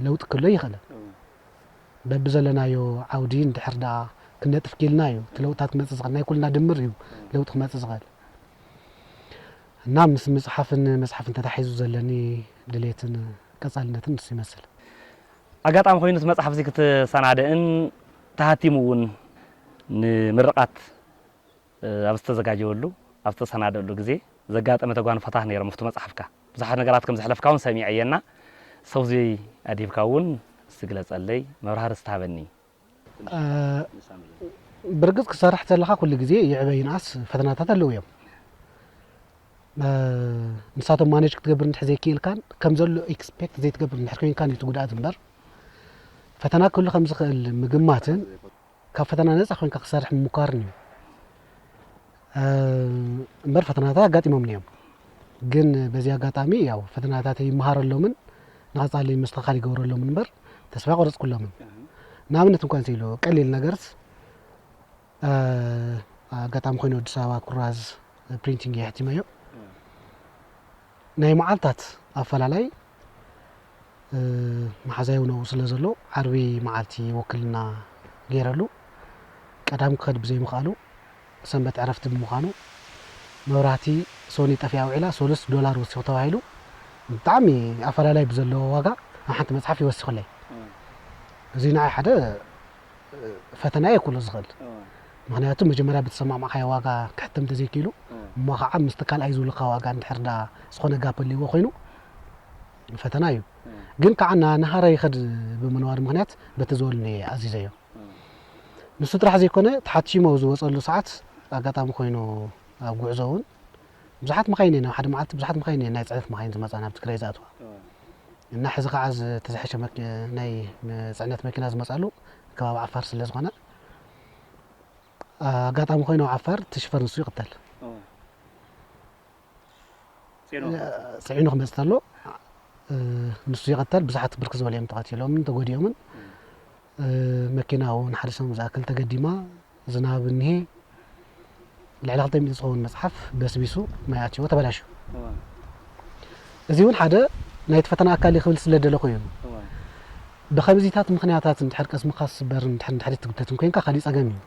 ለውጢ ክህሎ ይኽእልን። በብዘለናዮ ዓውዲ እንድሕር ደኣ ክንነጥፍ ክኢልና እዩ እቲ ለውጥታት ክመፅእ ዝኽእል። ናይ ኩልና ድምር እዩ ለውጢ ክመፅእ ዝኽእል። እና ምስ ምፅሓፍን መፅሓፍን ተታሒዙ ዘለኒ ድሌትን ቀፃልነትን ንሱ ይመስል። ኣጋጣሚ ኮይኑ እቲ መፅሓፍ እዚ ክትሰናድእን ተሃቲሙ እውን ንምርቓት ኣብ ዝተዘጋጀወሉ ኣብ ዝተሰናደሉ ግዜ ዘጋጠመ ተጓንፎታት ነይሮም ኣብቲ መፅሓፍካ ብዙሓት ነገራት ከም ዘሕለፍካ እውን ሰሚዐ እየና ሰውዚ ኣዲብካ እውን እስቲ ግለፀለይ መብራህር ዝተሃበኒ ብርግፅ ክሰርሕ ዘለካ ኩሉ ግዜ ይዕበ ይንኣስ ፈተናታት ኣለዉ እዮም ንሳቶም ማኔጅ ክትገብር እንድሕር ዘይክኢልካን ከም ዘሎ ኤክስፔክት ዘይትገብር እንድሕር ኮይንካን እዩ እቲ ጉድኣት እምበር ፈተና ክህሉ ከም ዝኽእል ምግማትን ካብ ፈተና ነፃ ኮይንካ ክሰርሕ ምሙካርን እዩ እምበር ፈተናታት ኣጋጢሞምኒ እዮም ግን በዚ ኣጋጣሚ ያው ፈተናታት ይመሃረሎምን ንቐፃሊ ምስትኽኻል ይገብረሎምን እምበር ተስፋ ቆረፅኩሎምን ንኣብነት እንኳን ኢሉ ቀሊል ነገርስ ኣጋጣሚ ኮይኑ ኣዲስ ኣበባ ኩራዝ ፕሪንቲንግ እየ ሕቲመዮ ናይ መዓልታት ኣፈላላይ መሓዛይ እውን ኣብኡ ስለ ዘሎ ዓርቢ መዓልቲ ውክልና ገይረሉ ቀዳም ክኸድ ብዘይምኽኣሉ ሰንበት ዕረፍቲ ብምዃኑ መብራህቲ ሶኒ ጠፊኣ ውዒላ ሶሉስ ዶላር ወሲኹ ተባሂሉ ብጣዕሚ ኣፈላላይ ብዘለዎ ዋጋ ኣብ ሓንቲ መፅሓፍ ይወሲኹለይ እዚ ንዓይ ሓደ ፈተና እየ ክብሎ ዝኽእል ምኽንያቱ መጀመርያ ብተሰማማዕካዮ ዋጋ ክሕተም እንተዘይክኢሉ እሞ ከዓ ምስቲ ካልኣይ ዝብሉካ ዋጋ እንድሕር ዳ ዝኾነ ጋፕ ኣልዎ ኮይኑ ፈተና እዩ ግን ከዓ ናሃረ ይኸድ ብምንባሩ ምኽንያት በቲ ዝበሉኒ ኣዚዘዮ ንሱ ጥራሕ ዘይኮነ ተሓቲሙ ኣብ ዝወፀሉ ሰዓት ኣጋጣሚ ኮይኑ ኣብ ጉዕዞ እውን ብዙሓት መኻይን እየን ኣብ ሓደ መዓልቲ ብዙሓት መኻይን እየን ናይ ፅዕነት መኻይን ዝመፃ ናብ ትግራይ ዝኣትዋ እና ሕዚ ከዓ ዝተዝሐሸ ናይ ፅዕነት መኪና ዝመፃሉ ከባቢ ዓፋር ስለ ዝኾነ ኣጋጣሚ ኮይኑ ኣብ ዓፋር እቲ ሽፈር ንሱ ይቕተል ፅዒኑ ክመፅእ ተሎ ንሱ ይቐተል ብዙሓት ብርክ ዝበሉ እዮም ተቐቲሎምን ተጎዲኦምን መኪና እውን ሓደ ሰሙን ዝኣክል ተገዲማ ዝናብ እኒሄ ልዕሊ ክልተ ሚእቲ ዝኸውን መፅሓፍ በስቢሱ ማይ ኣትዎ ተበላሹ እዚ እውን ሓደ ናይቲ ፈተና ኣካል ክብል ስለ ደለኹ እዩ ብከምዚታት ምክንያታት እንድሕር ቀስምካ ዝስበር እንድሕር ንድሕሪት ትግተትን ኮይንካ ካሊእ ፀገም እዩ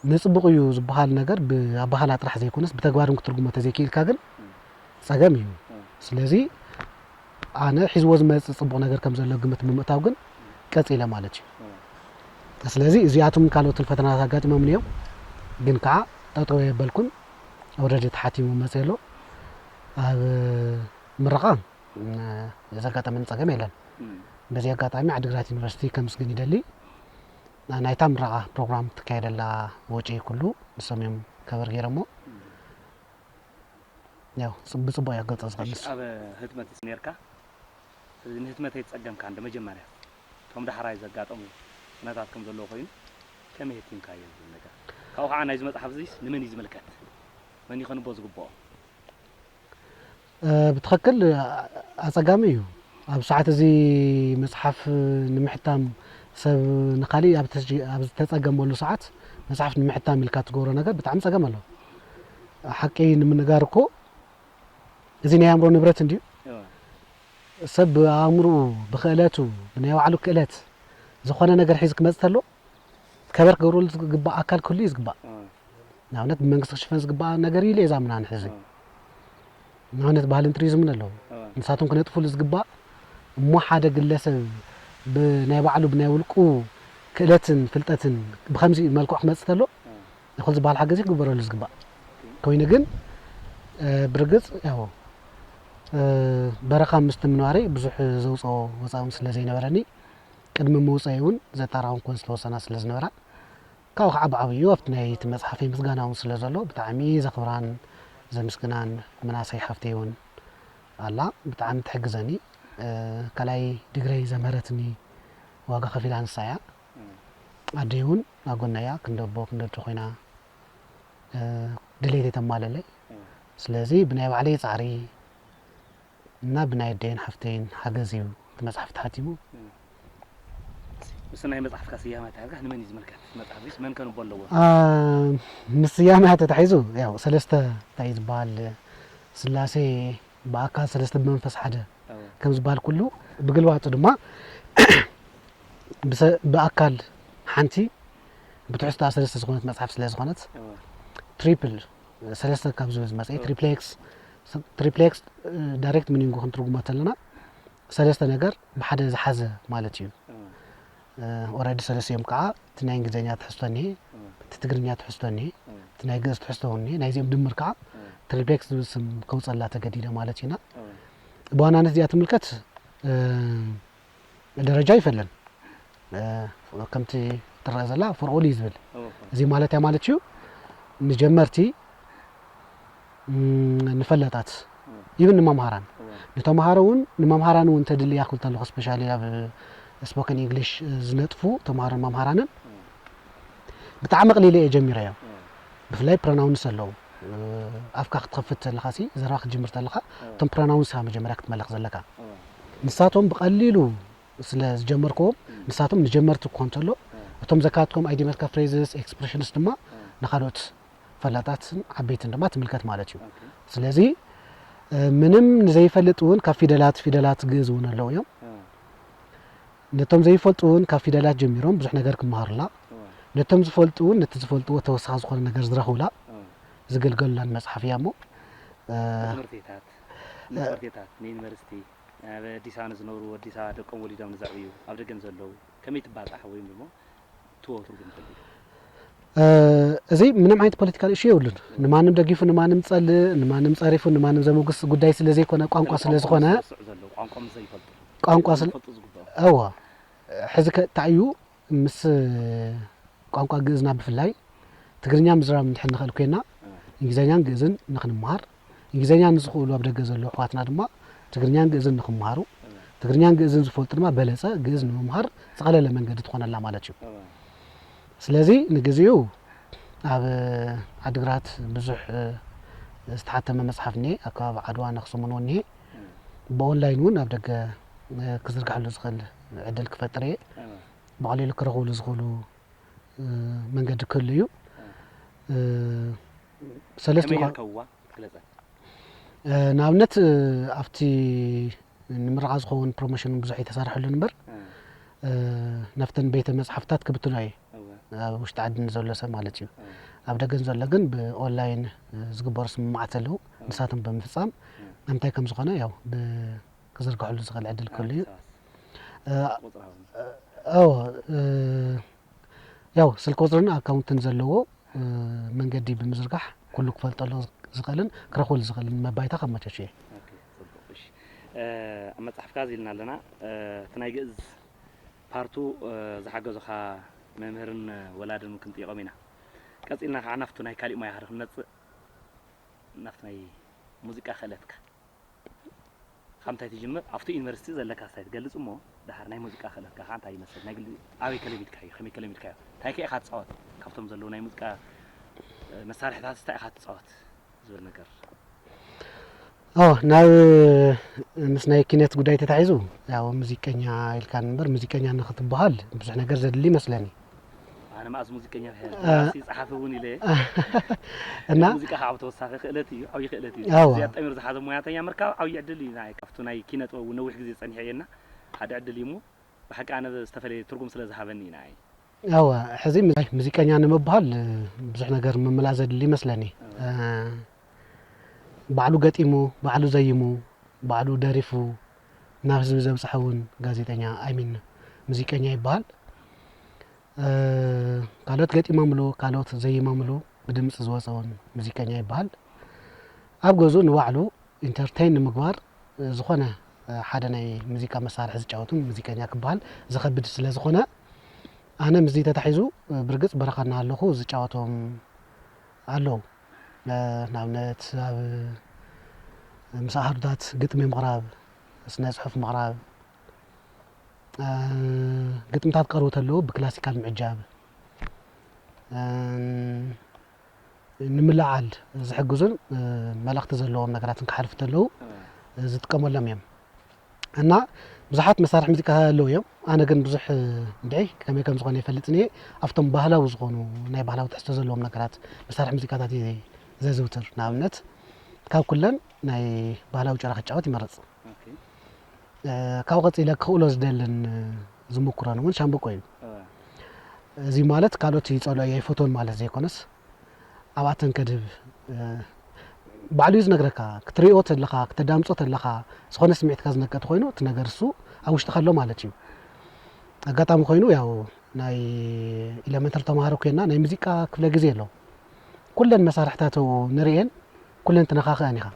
ንፅቡቕ እዩ ዝበሃል ነገር ብኣባህላ ጥራሕ ዘይኮነስ ብተግባር እውን ክትርጉሞ ተዘይክኢልካ ግን ፀገም እዩ። ስለዚ ኣነ ሒዝዎ ዝመፅእ ፅቡቕ ነገር ከም ዘሎ ግምት ብምእታው ግን ቀፂለ ማለት እዩ። ስለዚ እዚኣቶም ካልኦትን ፈተናታት ኣጋጢሞምኒ እዮም። ግን ከዓ ጠጠው የበልኩን ኦረዲ ተሓቲሙ መፅእ ኣሎ። ኣብ ምረቓ ዘጋጠመኒ ፀገም የለን። በዚ ኣጋጣሚ ዓዲግራት ዩኒቨርሲቲ ከምስግን ይደሊ። ናይታ ምረቓ ፕሮግራም ትካየደላ ወጪ ኩሉ ንሶም እዮም ከበር ገይሮሞ ያው ብፅቡቅ እያ ክገልፆ ዝኽእል ንሱ ኣብ ህትመት ነርካ ስለዚ ንህትመት ኣይትፀገምካ እንደ መጀመርያ እቶም ዳሕራይ ዘጋጠሙ ኩነታት ከም ዘለዎ ኮይኑ ከመይ ህቲምካዮ ዝብል ነገር ካብኡ ከዓ ናይዚ መፅሓፍ እዚስ ንመን እዩ ዝምልከት መን ይኸንቦ ዝግብኦ ብትኽክል ኣፀጋሚ እዩ። ኣብ ሰዓት እዚ መፅሓፍ ንምሕታም ሰብ ንካሊእ ኣብ ዝተፀገመሉ ሰዓት መፅሓፍ ንምሕታም ኢልካ ትገብሮ ነገር ብጣዕሚ ፀገም ኣሎ። ሓቂ ንምንጋር እኮ እዚ ናይ ኣእምሮ ንብረት እንድዩ። ሰብ ብኣእምርኡ ብክእለቱ ብናይ ባዕሉ ክእለት ዝኾነ ነገር ሒዙ ክመፅ ተሎ ከበር ክገብረሉ ዝግባእ ኣካል ክህሉ እዩ ዝግባእ። ንኣብነት ብመንግስቲ ክሽፈን ዝግባእ ነገር ኢለ እየ ዝኣምን ኣነ ሕዚ። ንኣብነት ባህልን ቱሪዝምን ኣለዉ። ንሳቶም ክነጥፉሉ ዝግባእ እሞ ሓደ ግለሰብ ብናይ ባዕሉ ብናይ ውልቁ ክእለትን ፍልጠትን ብከምዚ መልክዑ ክመፅእ ተሎ ንኹሉ ዝበሃል ሓገዝ ክግበረሉ ዝግባእ ኮይኑ ግን ብርግፅ ያው በረኻ ምስቲ ምንባረይ ብዙሕ ዘውፅኦ ወፃኢ እውን ስለ ዘይነበረኒ ቅድሚ ምውፀይ እውን ዘጣራውን ኮን ዝተወሰና ስለ ዝነበራ ካብኡ ከዓ ብዓብዩ ኣብቲ ናይ እቲ መፅሓፈይ ምስጋና እውን ስለ ዘሎ ብጣዕሚ ዘኽብራን ዘምስግናን ምናሰይ ሓፍተይ እውን ኣላ ብጣዕሚ ትሕግዘኒ ካልኣይ ድግረይ ዘምሀረትኒ ዋጋ ከፊላ ንሳ እያ ኣደይ እውን ኣብ ጎነይ እያ ክንደቦ ክንደዶ ኮይና ድሌተይ ተማለለይ ስለዚ ብናይ ባዕለይ ፃዕሪ እና ብናይ ኣደይን ሓፍተይን ሓገዝ እዩ እቲ መጽሓፍ ተሓቲሙ። ምስ ናይ መጽሓፍካ ስያመ ኣተሓሕዛ ንመን እዩ ዝምልከት? መጽሓፍ ዚስ መን ከንቦ ኣለዎ? አ፣ ምስ ስያመ ተታሒዙ ያው ሰለስተ እንታይ ዝበሃል ስላሴ ብኣካል ሰለስተ ብመንፈስ ሓደ ከም ዝበሃል ኩሉ ብግልባጡ ድማ ብሰ- ብኣካል ሓንቲ ብትሕዝቶኣ ሰለስተ ዝኾነት መጽሓፍ ስለ ዝኾነት ትሪፕል ሰለስተ ካብ ዝብል ዝመፀ ትሪፕሌክስ ትሪፕሌክስ ዳይሬክት ሚኒንጉ ክንትርጉሞ ተለና ሰለስተ ነገር ብሓደ ዝሓዘ ማለት እዩ። ኦረዲ ሰለስቲኦም ከዓ እቲ ናይ እንግሊዝኛ ትሕዝቶ እኒሄ፣ እቲ ትግርኛ ትሕዝቶ እኒሄ፣ እቲ ናይ ግእዝ ትሕዝቶ እውን እኒሄ። ናይዚኦም ድምር ከዓ ትሪፕሌክስ ዝብል ስም ከውፀላ ተገዲደ ማለት ኢና። ብዋናነት እዚኣ ትምልከት ደረጃ ይፈለን ከምቲ ትረአ ዘላ ፎር ኦል እዩ ዝብል። እዚ ማለት ያ ማለት እዩ ንጀመርቲ ንፈላጣት ኢቭን ንመምሃራን ንተምሃሮ እውን ንመምሃራን እውን ተድሊ ያክል ተለኹ ስፔሻሊ ኣብ ስፖከን ኢንግሊሽ ዝነጥፉ ተምሃሮን መምሃራንን ብጣዕሚ ቅሊለ እየ ጀሚረዮ። ብፍላይ ፕሮናውንስ ኣለዉ ኣፍካ ክትኸፍት ተለኻ ሲ ዘረባ ክትጅምር ተለኻ እቶም ፕሮናውንስ ኢኻ መጀመርያ ክትመልኽ ዘለካ። ንሳቶም ብቐሊሉ ስለ ዝጀመርክዎም ንሳቶም ንጀመርቲ ክኾን ተሎ እቶም ዘካትኩም ኣይዲመትካ ፍሬዝስ ኤክስፕሬሽንስ ድማ ንካልኦት ፈላጣትን ዓበይትን ድማ ትምልከት ማለት እዩ። ስለዚ ምንም ንዘይፈልጥ እውን ካብ ፊደላት ፊደላት ግእዝ እውን ኣለዉ እዮም። ነቶም ዘይፈልጡ እውን ካብ ፊደላት ጀሚሮም ብዙሕ ነገር ክመሃሩላ፣ ነቶም ዝፈልጡ እውን ነቲ ዝፈልጥዎ ተወሳኺ ዝኾነ ነገር ዝረኽቡላ ዝግልገሉላን መፅሓፍ እያ እሞ ትምህርቲታት ንትምህርቲታት ንዩኒቨርሲቲ ኣብ ኣዲስ ኣበባ ንዝነብሩ ኣዲስ ኣበባ ደቆም ወሊዶም ንዘዕብዩ ኣብ ደገ ንዘለዉ ከመይ ትባፃሕ ወይም ድማ ትወ ትርጉም ትህሉ? እዚ ምንም ዓይነት ፖለቲካል ኢሹ የብሉን። ንማንም ደጊፉ ንማንም ጸልእ ንማንም ጸሪፉ ንማንም ዘመጉስ ጉዳይ ስለ ዘይኮነ ቋንቋ ስለ ዝኾነ ቋንቋ ስለ እዋ ሕዚ ከ እንታይ እዩ ምስ ቋንቋ ግእዝና ብፍላይ ትግርኛ ምዝራብ እንድሕር ንኽእል ኮይና እንግሊዝኛን ግእዝን ንኽንምሃር እንግሊዝኛ ንዝኽእሉ ኣብ ደገ ዘለዉ ኣሕዋትና ድማ ትግርኛን ግእዝን ንኽምሃሩ ትግርኛን ግእዝን ዝፈልጡ ድማ በለፀ ግእዝ ንምምሃር ዝቐለለ መንገዲ ትኾነላ ማለት እዩ። ስለዚ ንግዚኡ ኣብ ዓድግራት ብዙሕ ዝተሓተመ መፅሓፍ እኒሀ ኣብ ከባቢ ዓድዋ ነኽስሙን እውን እኒሀ ብኦንላይን እውን ኣብ ደገ ክዝርግሐሉ ዝኽእል ዕድል ክፈጥር እየ። ብቐሊሉ ክረኽብሉ ዝኽእሉ መንገዲ ክህሉ እዩ። ሰለስተ ንኣብነት ኣብቲ ንምርቓ ዝኸውን ፕሮሞሽን ብዙሕ ኣይተሰርሐሉን እምበር ናብተን ቤተ መፅሓፍታት ክብትኖ እየ። ኣብ ውሽጢ ዓዲ ንዘሎ ሰብ ማለት እዩ። ኣብ ደገ ንዘሎ ግን ብኦንላይን ዝግበሩ ስምምዓት ኣለዉ። ንሳቶም ብምፍፃም እንታይ ከም ዝኾነ ያው ክዝርግሐሉ ዝኽእል ዕድል ክህሉ እዩ። ያው ስልኪ ቁፅርን ኣካውንትን ዘለዎ መንገዲ ብምዝርጋሕ ኩሉ ክፈልጠሉ ዝኽእልን ክረኽበሉ ዝኽእልን መባይታ ከመቻቹ እየ። ኣብ መፅሓፍካ እዚ ኢልና ኣለና እቲ ናይ ግእዝ ፓርቱ ዝሓገዙኻ መምህርን ወላድን ክንጥይቖም ኢና። ቀፂልና ከዓ ናብቱ ናይ ካሊእ ሞያኻ ክንመፅእ ናብቲ ናይ ሙዚቃ ክእለትካ ካብ ምንታይ ትጅምር ኣብቲ ዩኒቨርሲቲ ዘለካ ስታይ ትገልፅ እሞ ድሓር ናይ ሙዚቃ ክእለትካ ከዓ እንታይ ይመስል ናይ ግሊ ኣበይ ከለሚድካዮ ከመይ ከለሚድካዮ እንታይ ከ ኢኻ ትፃወት ካብቶም ዘለዉ ናይ ሙዚቃ መሳርሕታት ስታይ ኢኻ ትፃወት ዝብል ነገር ኦ ናብ ምስ ናይ ኪነት ጉዳይ ተታሒዙ ያው ሙዚቀኛ ኢልካ እምበር ሙዚቀኛ ንክትበሃል ብዙሕ ነገር ዘድሊ ይመስለኒ። ኣነ መኣዝ ሙዚቀኛ ብሕር ደራሲ ጸሓፊ እውን ኢለ እና ሙዚቃ ካብ ተወሳኺ ክእለት እዩ ዓብዪ ክእለት እዩ። ኣዎ። እዚ ኣጣሚሩ ዝሓዘ ሞያተኛ ምርካብ ዓብዪ ዕድል እዩ ንዓይ ካብቲ ናይ ኪነ ጥበብ እውን ነዊሕ ግዜ ጸኒሐ እየ እና ሓደ ዕድል እዩ እሞ ብሓቂ ኣነ ዝተፈለየ ትርጉም ስለ ዝሃበኒ እዩ ንዓይ። ያው ሕዚ ሙዚቀኛ ንምባል ብዙሕ ነገር ምምላእ ዘድሊ ይመስለኒ። ባዕሉ ገጢሙ፣ ባዕሉ ዘይሙ፣ ባዕሉ ደሪፉ ናብ ህዝቢ ዘብፀሐ እውን ጋዜጠኛ ኣይሚን ሙዚቀኛ ይበሃል። ካልኦት ገጢሞምሉ፣ ካልኦት ዘይሞምሉ ብድምፂ ዝወፀ እውን ሙዚቀኛ ይበሃል። ኣብ ገዝኡ ንባዕሉ ኢንተርቴይን ንምግባር ዝኾነ ሓደ ናይ ሙዚቃ መሳርሒ ዝጫወቱ ሙዚቀኛ ክበሃል ዝኸብድ ስለ ዝኾነ ኣነ ምስዚ ተታሒዙ ብርግፅ በረኻ እናሃለኹ ዝጫወቶም ኣለዉ። ንኣብነት ኣብ ምስ ኣሃዱታት ግጥሚ ምቕራብ፣ ስነ ፅሑፍ ምቕራብ፣ ግጥምታት ክቐርቡ ተለዉ ብክላሲካል ምዕጃብ ንምልዓል ዝሕግዙን መልእኽቲ ዘለዎም ነገራትን ክሓልፉ ተለዉ ዝጥቀመሎም እዮም። እና ብዙሓት መሳርሒ ሙዚቃ ኣለዉ እዮም። ኣነ ግን ብዙሕ እንድዒ ከመይ ከም ዝኾነ ይፈልጥን እየ። ኣብቶም ባህላዊ ዝኾኑ ናይ ባህላዊ ትሕዝቶ ዘለዎም ነገራት መሳርሒ ሙዚቃታት እየ ዘዝውትር። ንኣብነት ካብ ኩለን ናይ ባህላዊ ጭራ ክጫወት ይመርጽ። ካብኡ ቀጺለ ክኽእሎ ዝደልን ዝምኩሮን እውን ሻምበቆ እዩ። እዚ ማለት ካልኦት ይጸልኦ እየ ኣይፈትዎን ማለት ዘይኮነስ ኣብኣተን ከድህብ ባዕሉ እዩ ዝነግረካ። ክትሪኦ ተለኻ ክተዳምጾ ተለኻ ዝኾነ ስምዒትካ ዝነቀጥ ኮይኑ እቲ ነገር እሱ ኣብ ውሽጥካ ኣሎ ማለት እዩ። ኣጋጣሚ ኮይኑ ያው ናይ ኢለመንተሪ ተምሃሮ ኮይና ናይ ሙዚቃ ክፍለ ግዜ ኣሎ። ኩለን መሳርሕታቱ ንርእየን ኩለን ትነኻኽአን ኢኻ።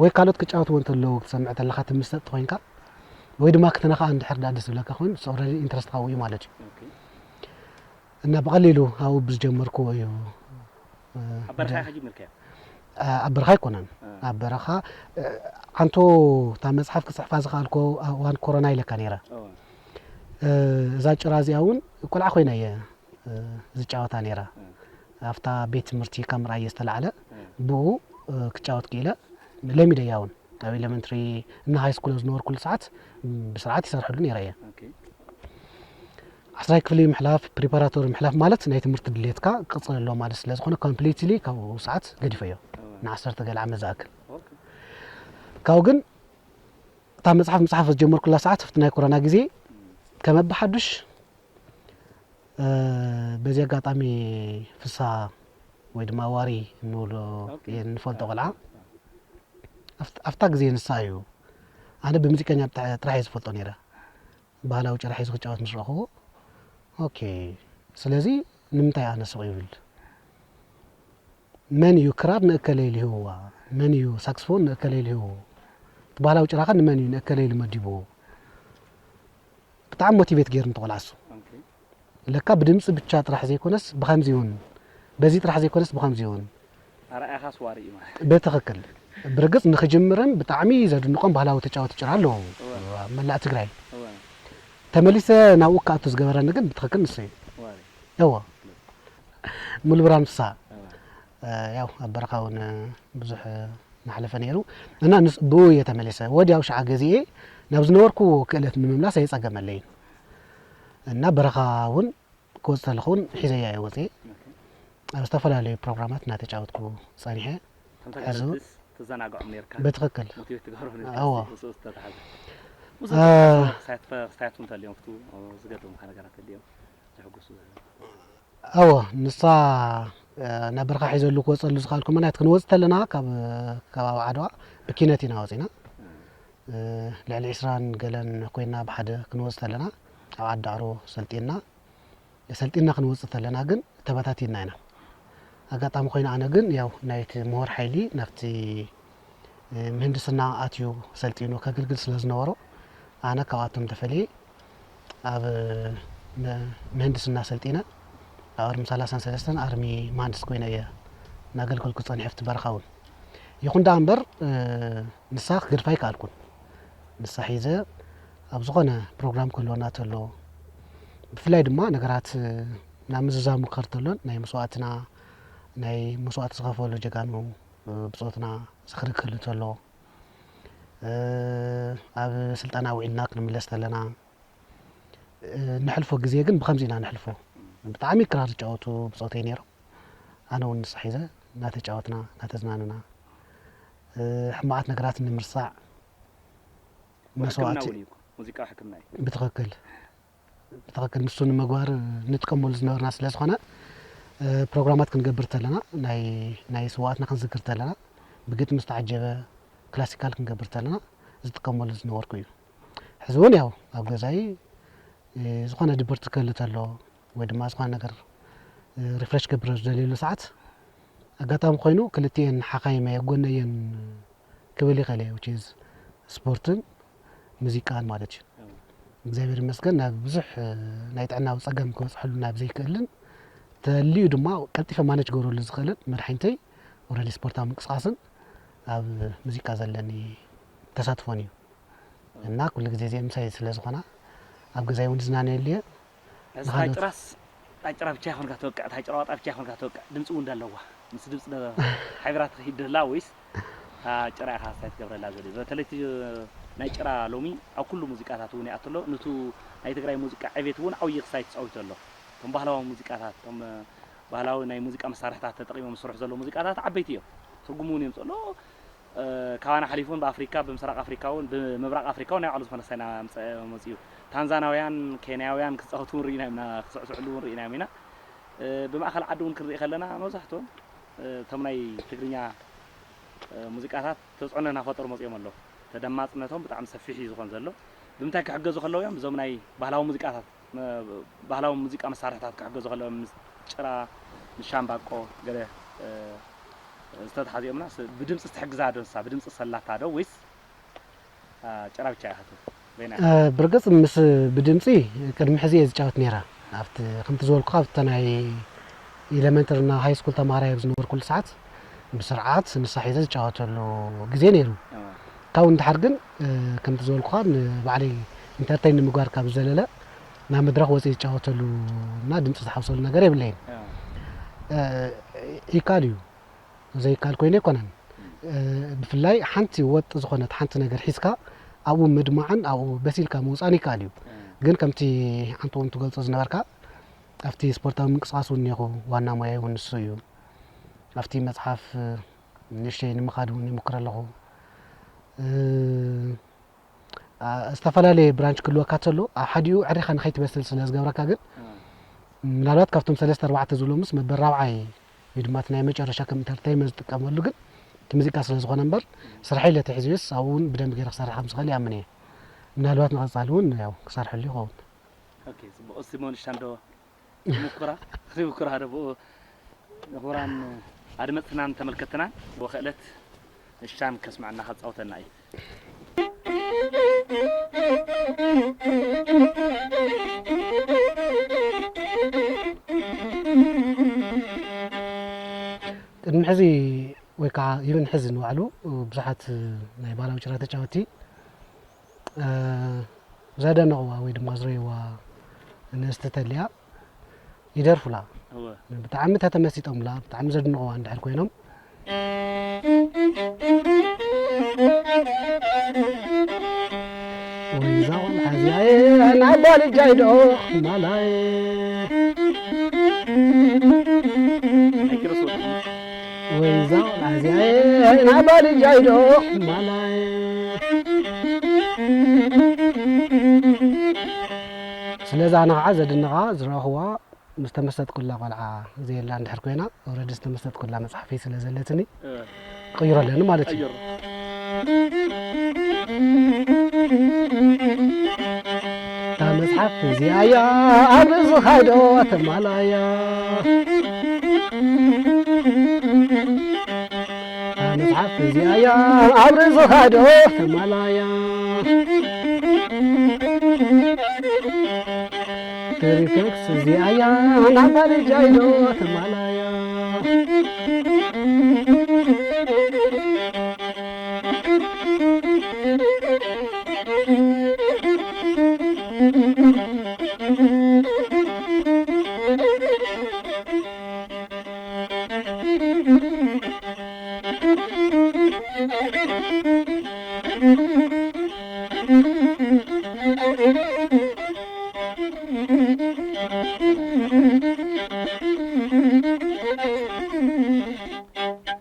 ወይ ካልኦት ክጫወትዎ እንተለዉ ክትሰምዕ ተለኻ ትምሰጥ ተኾይንካ ወይ ድማ ክትነኻኣ እንድሕር ደኣ ደስ ዝብለካ ኮይኑ ንሱ ኦረዲ ኢንትረስት ካብኡ እዩ ማለት እዩ። እና ብቐሊሉ ኣብኡ ብዝጀመርክዎ እዩ። ኣብ በረኻ ኢኻ ጀሚርካዮ? ኣብ በረኻ ኣይኮነን። ኣብ በረኻ ዓንቶ እታ መፅሓፍ ክፅሕፋ ዝኸኣልኮ እዋን ኮሮና ኢለካ ነይረ። እዛ ጭራ እዚኣ እውን ቆልዓ ኮይነ እየ ዝጫወታ ነይረ። ኣብታ ቤት ትምህርቲ ካብ ምርኣየ ዝተላዕለ ብኡ ክጫወት ክኢለ ለሚደያ እውን ኣብ ኤሌመንትሪ እና ሃይ ስኩል ዝነበርኩሉ ሰዓት ብስርዓት ይሰርሐሉ ነይረ እየ። ዓስራይ ክፍሊ ምሕላፍ ፕሪፓራቶሪ ምሕላፍ ማለት ናይ ትምህርቲ ድሌትካ ክቕፅል ኣለዎ ማለት ስለ ዝኾነ ኮምፕሊትሊ ካብኡ ሰዓት ገዲፈዮ ንዓሰርተ ገለ ዓመት ዝኣክል። ካብኡ ግን እታ መፅሓፍ ምፅሓፍ ዝጀመርኩላ ሰዓት ኣብቲ ናይ ኮሮና ግዜ ከመ ብሓዱሽ በዚ ኣጋጣሚ ፍሳ ወይ ድማ ዋሪ እንብሎ ንፈልጦ ቆልዓ ኣብታ ግዜ ንሳ እዩ። ኣነ ብሙዚቀኛ ጥራሕ እየ ዝፈልጦ ነይረ። ባህላዊ ጭራ ሒዙ ክጫወት ምስ ረእኽዎ ኦኬ ስለዚ ንምንታይ ኣነ ስቕ ይብል? መን እዩ ክራር ንእከለ ኢሉ ሂብዋ? መን እዩ ሳክስፎን ንእከለ ኢሉ ሂብዎ? እቲ ባህላዊ ጭራኸ ንመን እዩ ንእከለ ኢሉ መዲብዎ? ብጣዕሚ ሞቲቬት ገይሩኒ እቲ ቆልዓ እሱ። ለካ ብድምፂ ብቻ ጥራሕ ዘይኮነስ ብኸምዚ እውን በዚ ጥራሕ ዘይኮነስ ብኸምዚ እውን ኣርኣያኻስ ዋሪ እዩ ማለት። ብትኽክል ብርግፅ ንኽጅምርን ብጣዕሚ ዘድንቖም ባህላዊ ተጫወቲ ጭራ ኣለዉ ኣብ መላእ ትግራይ። ተመሊሰ ናብኡ ክኣቱ ዝገበረኒ ግን ብትኽክል ንሱ እዩ። እዎ ሙሉ ብርሃን ፍስሃ ያው ኣብ በረኻ እውን ብዙሕ እናሓለፈ ነይሩ እና ብኡ እየ ተመሊሰ ወዲያው ሸዓ ገዚኤ ናብ ዝነበርኩ ክእለት ንምምላስ ኣይፀገመለይን እና በረኻ እውን ክወፅ ተለኹ እውን ሒዘያ እየ ወፅኤ ኣብ ዝተፈላለዩ ፕሮግራማት እናተጫወትኩ ፀኒሐ ሕዚ ትዘናግዖም ነርካ ብትኽክል ሞቲቬት ትገብሮም ነርካ እዎ። ክስታያት እንተልዮም ዝገጠሙካ ነገራት ተልዮም ዝሕጉሱ እዎ ንሳ ናብ በረኻ ሒዘሉ ክወፀሉ ዝኽኣልኩ ምክንያት ክንወፅ ተለና ካብ ከባቢ ዓድዋ ብኪነት ኢና ወፂና ልዕሊ ዒስራን ገለን ኮይና ብሓደ ክንወፅ ተለና ኣብ ዓዲ ዳዕሮ ሰልጢና ሰልጢና ክንወፅእ ተለና ግን ተበታቲንና ኢና። ኣጋጣሚ ኮይኑ ኣነ ግን ያው ናይቲ ምሁር ሓይሊ ናብቲ ምህንድስና ኣትዩ ሰልጢኑ ከግልግል ስለ ዝነበሮ ኣነ ካብኣቶም ተፈልየ ኣብ ምህንድስና ሰልጢነ ኣብ ኣርሚ ሰላሳን ሰለስተን ኣርሚ ማንድስ ኮይነ እየ እናገልገልኩ ፀኒሐ ኣብቲ በረኻ እውን። ይኹን ደኣ እምበር ንሳ ክገድፋ ኣይከኣልኩን። ንሳ ሒዘ ኣብ ዝኾነ ፕሮግራም ክህልወና ተሎ ብፍላይ ድማ ነገራት ናብ ምዝዛሙ ክኸድ ተሎን ናይ መስዋእትና ናይ መስዋእቲ ዝኸፈሉ ጀጋኑ ብፆትና ዝኽሪ ክህሉ ተሎ ኣብ ስልጠና ውዒልና ክንምለስ ተለና ነሕልፎ ግዜ ግን ብኸምዚ ኢና ነሕልፎ። ብጣዕሚ ክራር ዝጫወቱ ብፆተይ ነይሮም። ኣነ እውን ንሳ ሒዘ እናተጫወትና እናተዝናንና ሕማቓት ነገራት ንምርሳዕ መስዋእቲ ሙዚቃ ሕክምና እዩ። ብትኽክል ብትኽክል ንሱ ንምግባር ንጥቀመሉ ዝነበርና ስለ ዝኾነ ፕሮግራማት ክንገብር ተለና ናይ ስዋኣትና ክንዝክር ተለና ብግጥሚ ዝተዓጀበ ክላሲካል ክንገብር ተለና ዝጥቀመሉ ዝነበርኩ እዩ። ሕዚ እውን ያው ኣብ ገዛይ ዝኾነ ድብርቲ ክህሉ ተሎ ወይ ድማ ዝኾነ ነገር ሪፍረሽ ክገብር ዝደልየሉ ሰዓት ኣጋጣሚ ኮይኑ ክልቲኤን ሓኻይመይ ኣብ ጎነይ እየን ክብል ይኽእል እየ which is ስፖርትን ሙዚቃን ማለት እዩ እግዚኣብሔር ይመስገን ናብ ብዙሕ ናይ ጥዕናዊ ፀገም ክበፅሐሉ ናብ ዘይክእልን ተልዩ ድማ ቀልጢፈ ማነጅ ክገብረሉ ዝኽእልን መድሓኒተይ already ስፖርታዊ ምንቅስቃስን ኣብ ሙዚቃ ዘለኒ ተሳትፎን እዩ እና ኩሉ ግዜ እዚአን ምሳይ ስለ ዝኾና ኣብ ገዛይ እውን ዝዝናነየሉ እየ። እዚ ናይ ጭራስ ናይ ጭራ ብቻ ይኾንካ ተወቅዕ፣ ናይ ጭራ ዋጣ ብቻ ይኾንካ ተወቅዕ፣ ድምፂ እውን እንዳለዋ ምስ ድምፂ ሓቢራ ትኸይድ ደላ ወይስ እታ ጭራ ኢኻ ሳይ ትገብረላ ዘሎ? በተለይ እቲ ናይ ጭራ ሎሚ ኣብ ኩሉ ሙዚቃታት እውን ይኣቱ ኣሎ። ንቱ ናይ ትግራይ ሙዚቃ ዕቤት እውን ዓብዪ ክሳይ ተፃዊቱ ኣሎ። እቶም ባህላዊ ሙዚቃታት፣ እቶም፣ እ፣ ባህላዊ ናይ ሙዚቃ መሳርሕታት ተጠቒሞም ዝስርሑ ዘለዉ ሙዚቃታት ዓበይቲ እዮም። ትርጉም እውን የምፅኡ ኣሎ። እ፣ ካባና ሓሊፉ እውን ብኣፍሪካ፣ ብምስራቕ ኣፍሪካ እውን፣ ብምብራቕ ኣፍሪካ እውን ናይ ባዕሉ ዝኾነ ሳይና ምፀ-፣ መፅኡ። ታንዛናውያን፣ ኬንያውያን ክፃወቱ እውን ርኢና ኢና፣ ክስዕስዕሉ እውን ርኢናዮም ኢና። እ፣ ብማእኸል ዓዲ እውን ክንርኢ ከለና መብዛሕትኦም፣ እ፣ እቶም ናይ ትግርኛ፣ እ፣ ሙዚቃታት ተፅዕኖ እናፈጠሩ መፂኦም ኣለዉ። ተደማፅነቶም ብጣዕሚ ሰፊሕ እዩ ዝኾን ዘሎ። ብምንታይ ክሕገዙ ከለዉ እዮም? እዞም ናይ ባህላዊ ሙዚቃታት፣ መ-፣ ባህላዊ ሙዚቃ መሳርሕታት ክሕገዙ ከለዉ እዮም። ምስ ጭራ፣ ምስ ሻምባቆ ገለ፣ እ፣ ዝተተሓዙ እዮም። ስ-፣ ብድምፂ ትሕግዛ ዶ ንሳ? ብድምፂ ሰላታ ዶ ወይስ፣ አ፣ ጭራ ብቻ ኢኻ ትብል? በይና እ፣ ብርግፅ ምስ ብድምፂ ቅድሚ ሕዚ እየ ዝጫወት ነይረ። ኣብቲ፣ ከምቲ ዝበልኩኻ፣ ኣብቲ ናይ ኤሌመንተሪ እና ሃይ ስኩል ተማሃራይ ኣብ ዝነበርኩሉ ሰዓት ብስርዓት ንሳ ሒዘ ዝጫወተሉ ግዜ ነይሩ። እዋ። ካብኡ ንድሓር ግን፣ እ፣ ከምቲ ዝበልኩኻ ንባዕለይ ኢንተርተይን ንምግባር ካብ ዝዘለለ ናብ መድረኽ ወፂእ ዝጫወተሉ እና ድምፂ ዝሓውሰሉ ነገር የብለይን። እዋ። እ፣ ይካል እዩ። ዘይካል ኮይኑ ኣይኮነን። እ፣ ብፍላይ ሓንቲ ወጥ ዝኾነት ሓንቲ ነገር ሒዝካ ኣብኡ ምድማዕን ኣብኡ በሲልካ ምውፃን ይካል እዩ። እ። ግን ከምቲ ሓንቲ እውን ትገልፆ ዝነበርካ ኣብቲ ስፖርታዊ ምንቅስቓስ እውን እኒኹ፣ ዋና ሞያይ እውን ንሱ እዩ። ኣብቲ መፅሓፍ፣ እ፣ ንእሽተይ ንምኻድ እውን ይምክር ኣለኹ። እ፣ አ፣ ዝተፈላለየ ብራንች ክህልወካ እንተሎ፣ ኣብ ሓዲኡ ዕሪኻ ንኸይትበስል ስለ ዝገብረካ ግን፣ እ። ምናልባት ካብቶም ሰለስተ ኣርባዕተ ዝብሎምስ መበል ራብዓይ ወይ ድማ እቲ ናይ መጨረሻ ከም ኢንተርተይመንት ዝጥቀመሉ ግን እቲ ሙዚቃ ስለ ዝኾነ እምበር፣ ስርሐይ ለተሒዙስ ኣብኡ እውን ብደንቢ ገይረ ክሰርሕ ከም ዝኽእል ይኣምን እየ። ምናልባት ንቐጻሊ እውን ያው ክሰርሐሉ ይኸውን። ኦኬ፣ ጽቡቕ። እስቲ ሞንሻ እንዶ ሙኩራ፣ ሙኩራ ዶ ብኡ ንኽቡራን ኣድመጽትናን ተመልከትናን ብክእለት ንሻን ከስምዐና ከጻውተና እዩ። ቅድሚ ሕዚ ወይ ከዓ ይብን ሕዚ ንባዕሉ ብዙሓት ናይ ባህላዊ ጭራ ተጫወቲ፣ እ፣ ዘደነቕዋ ወይ ድማ ዝረእይዋ ንእስቲ ተልያ ይደርፉላ። እወ። ብጣዕሚ ተተመሲጦምላ፣ ብጣዕሚ ዘድንቕዋ እንድሕር ኮይኖም። ወይዛ ቆልዓ እዚኣ እየ፣ ናብ ባልጃይ ዶ ማላይ። ናይ ኪሮስ ወርቁ። ወይዛ ቆልዓ እዚኣ እየ፣ ናብ ባልጃይ ዶ ማላይ። ስለዚ ኣነ ኸዓ ዘድንቓ ዝረኣኽዋ ምስ ተመሰጥኩላ ቆልዓ ዘየላ እንድሕር ኮይና፣ ኦረዲ ዝተመሰጥኩላ መጽሓፈይ ስለ ዘለትኒ፣ እ። ክቕይሮ ኣለኒ ማለት እዩ። ቀይሮ። እታ መጽሓፍ እዚኣ እያ ኣብ ርእስኻ ዶ ተማላያ። እታ መጽሓፍ እዚኣ እያ ኣብ ርእስኻ ዶ ተማላያ። ትሪፈክስ እዚኣ እያ ናብ ባልጃይ ዶ ተማላያ።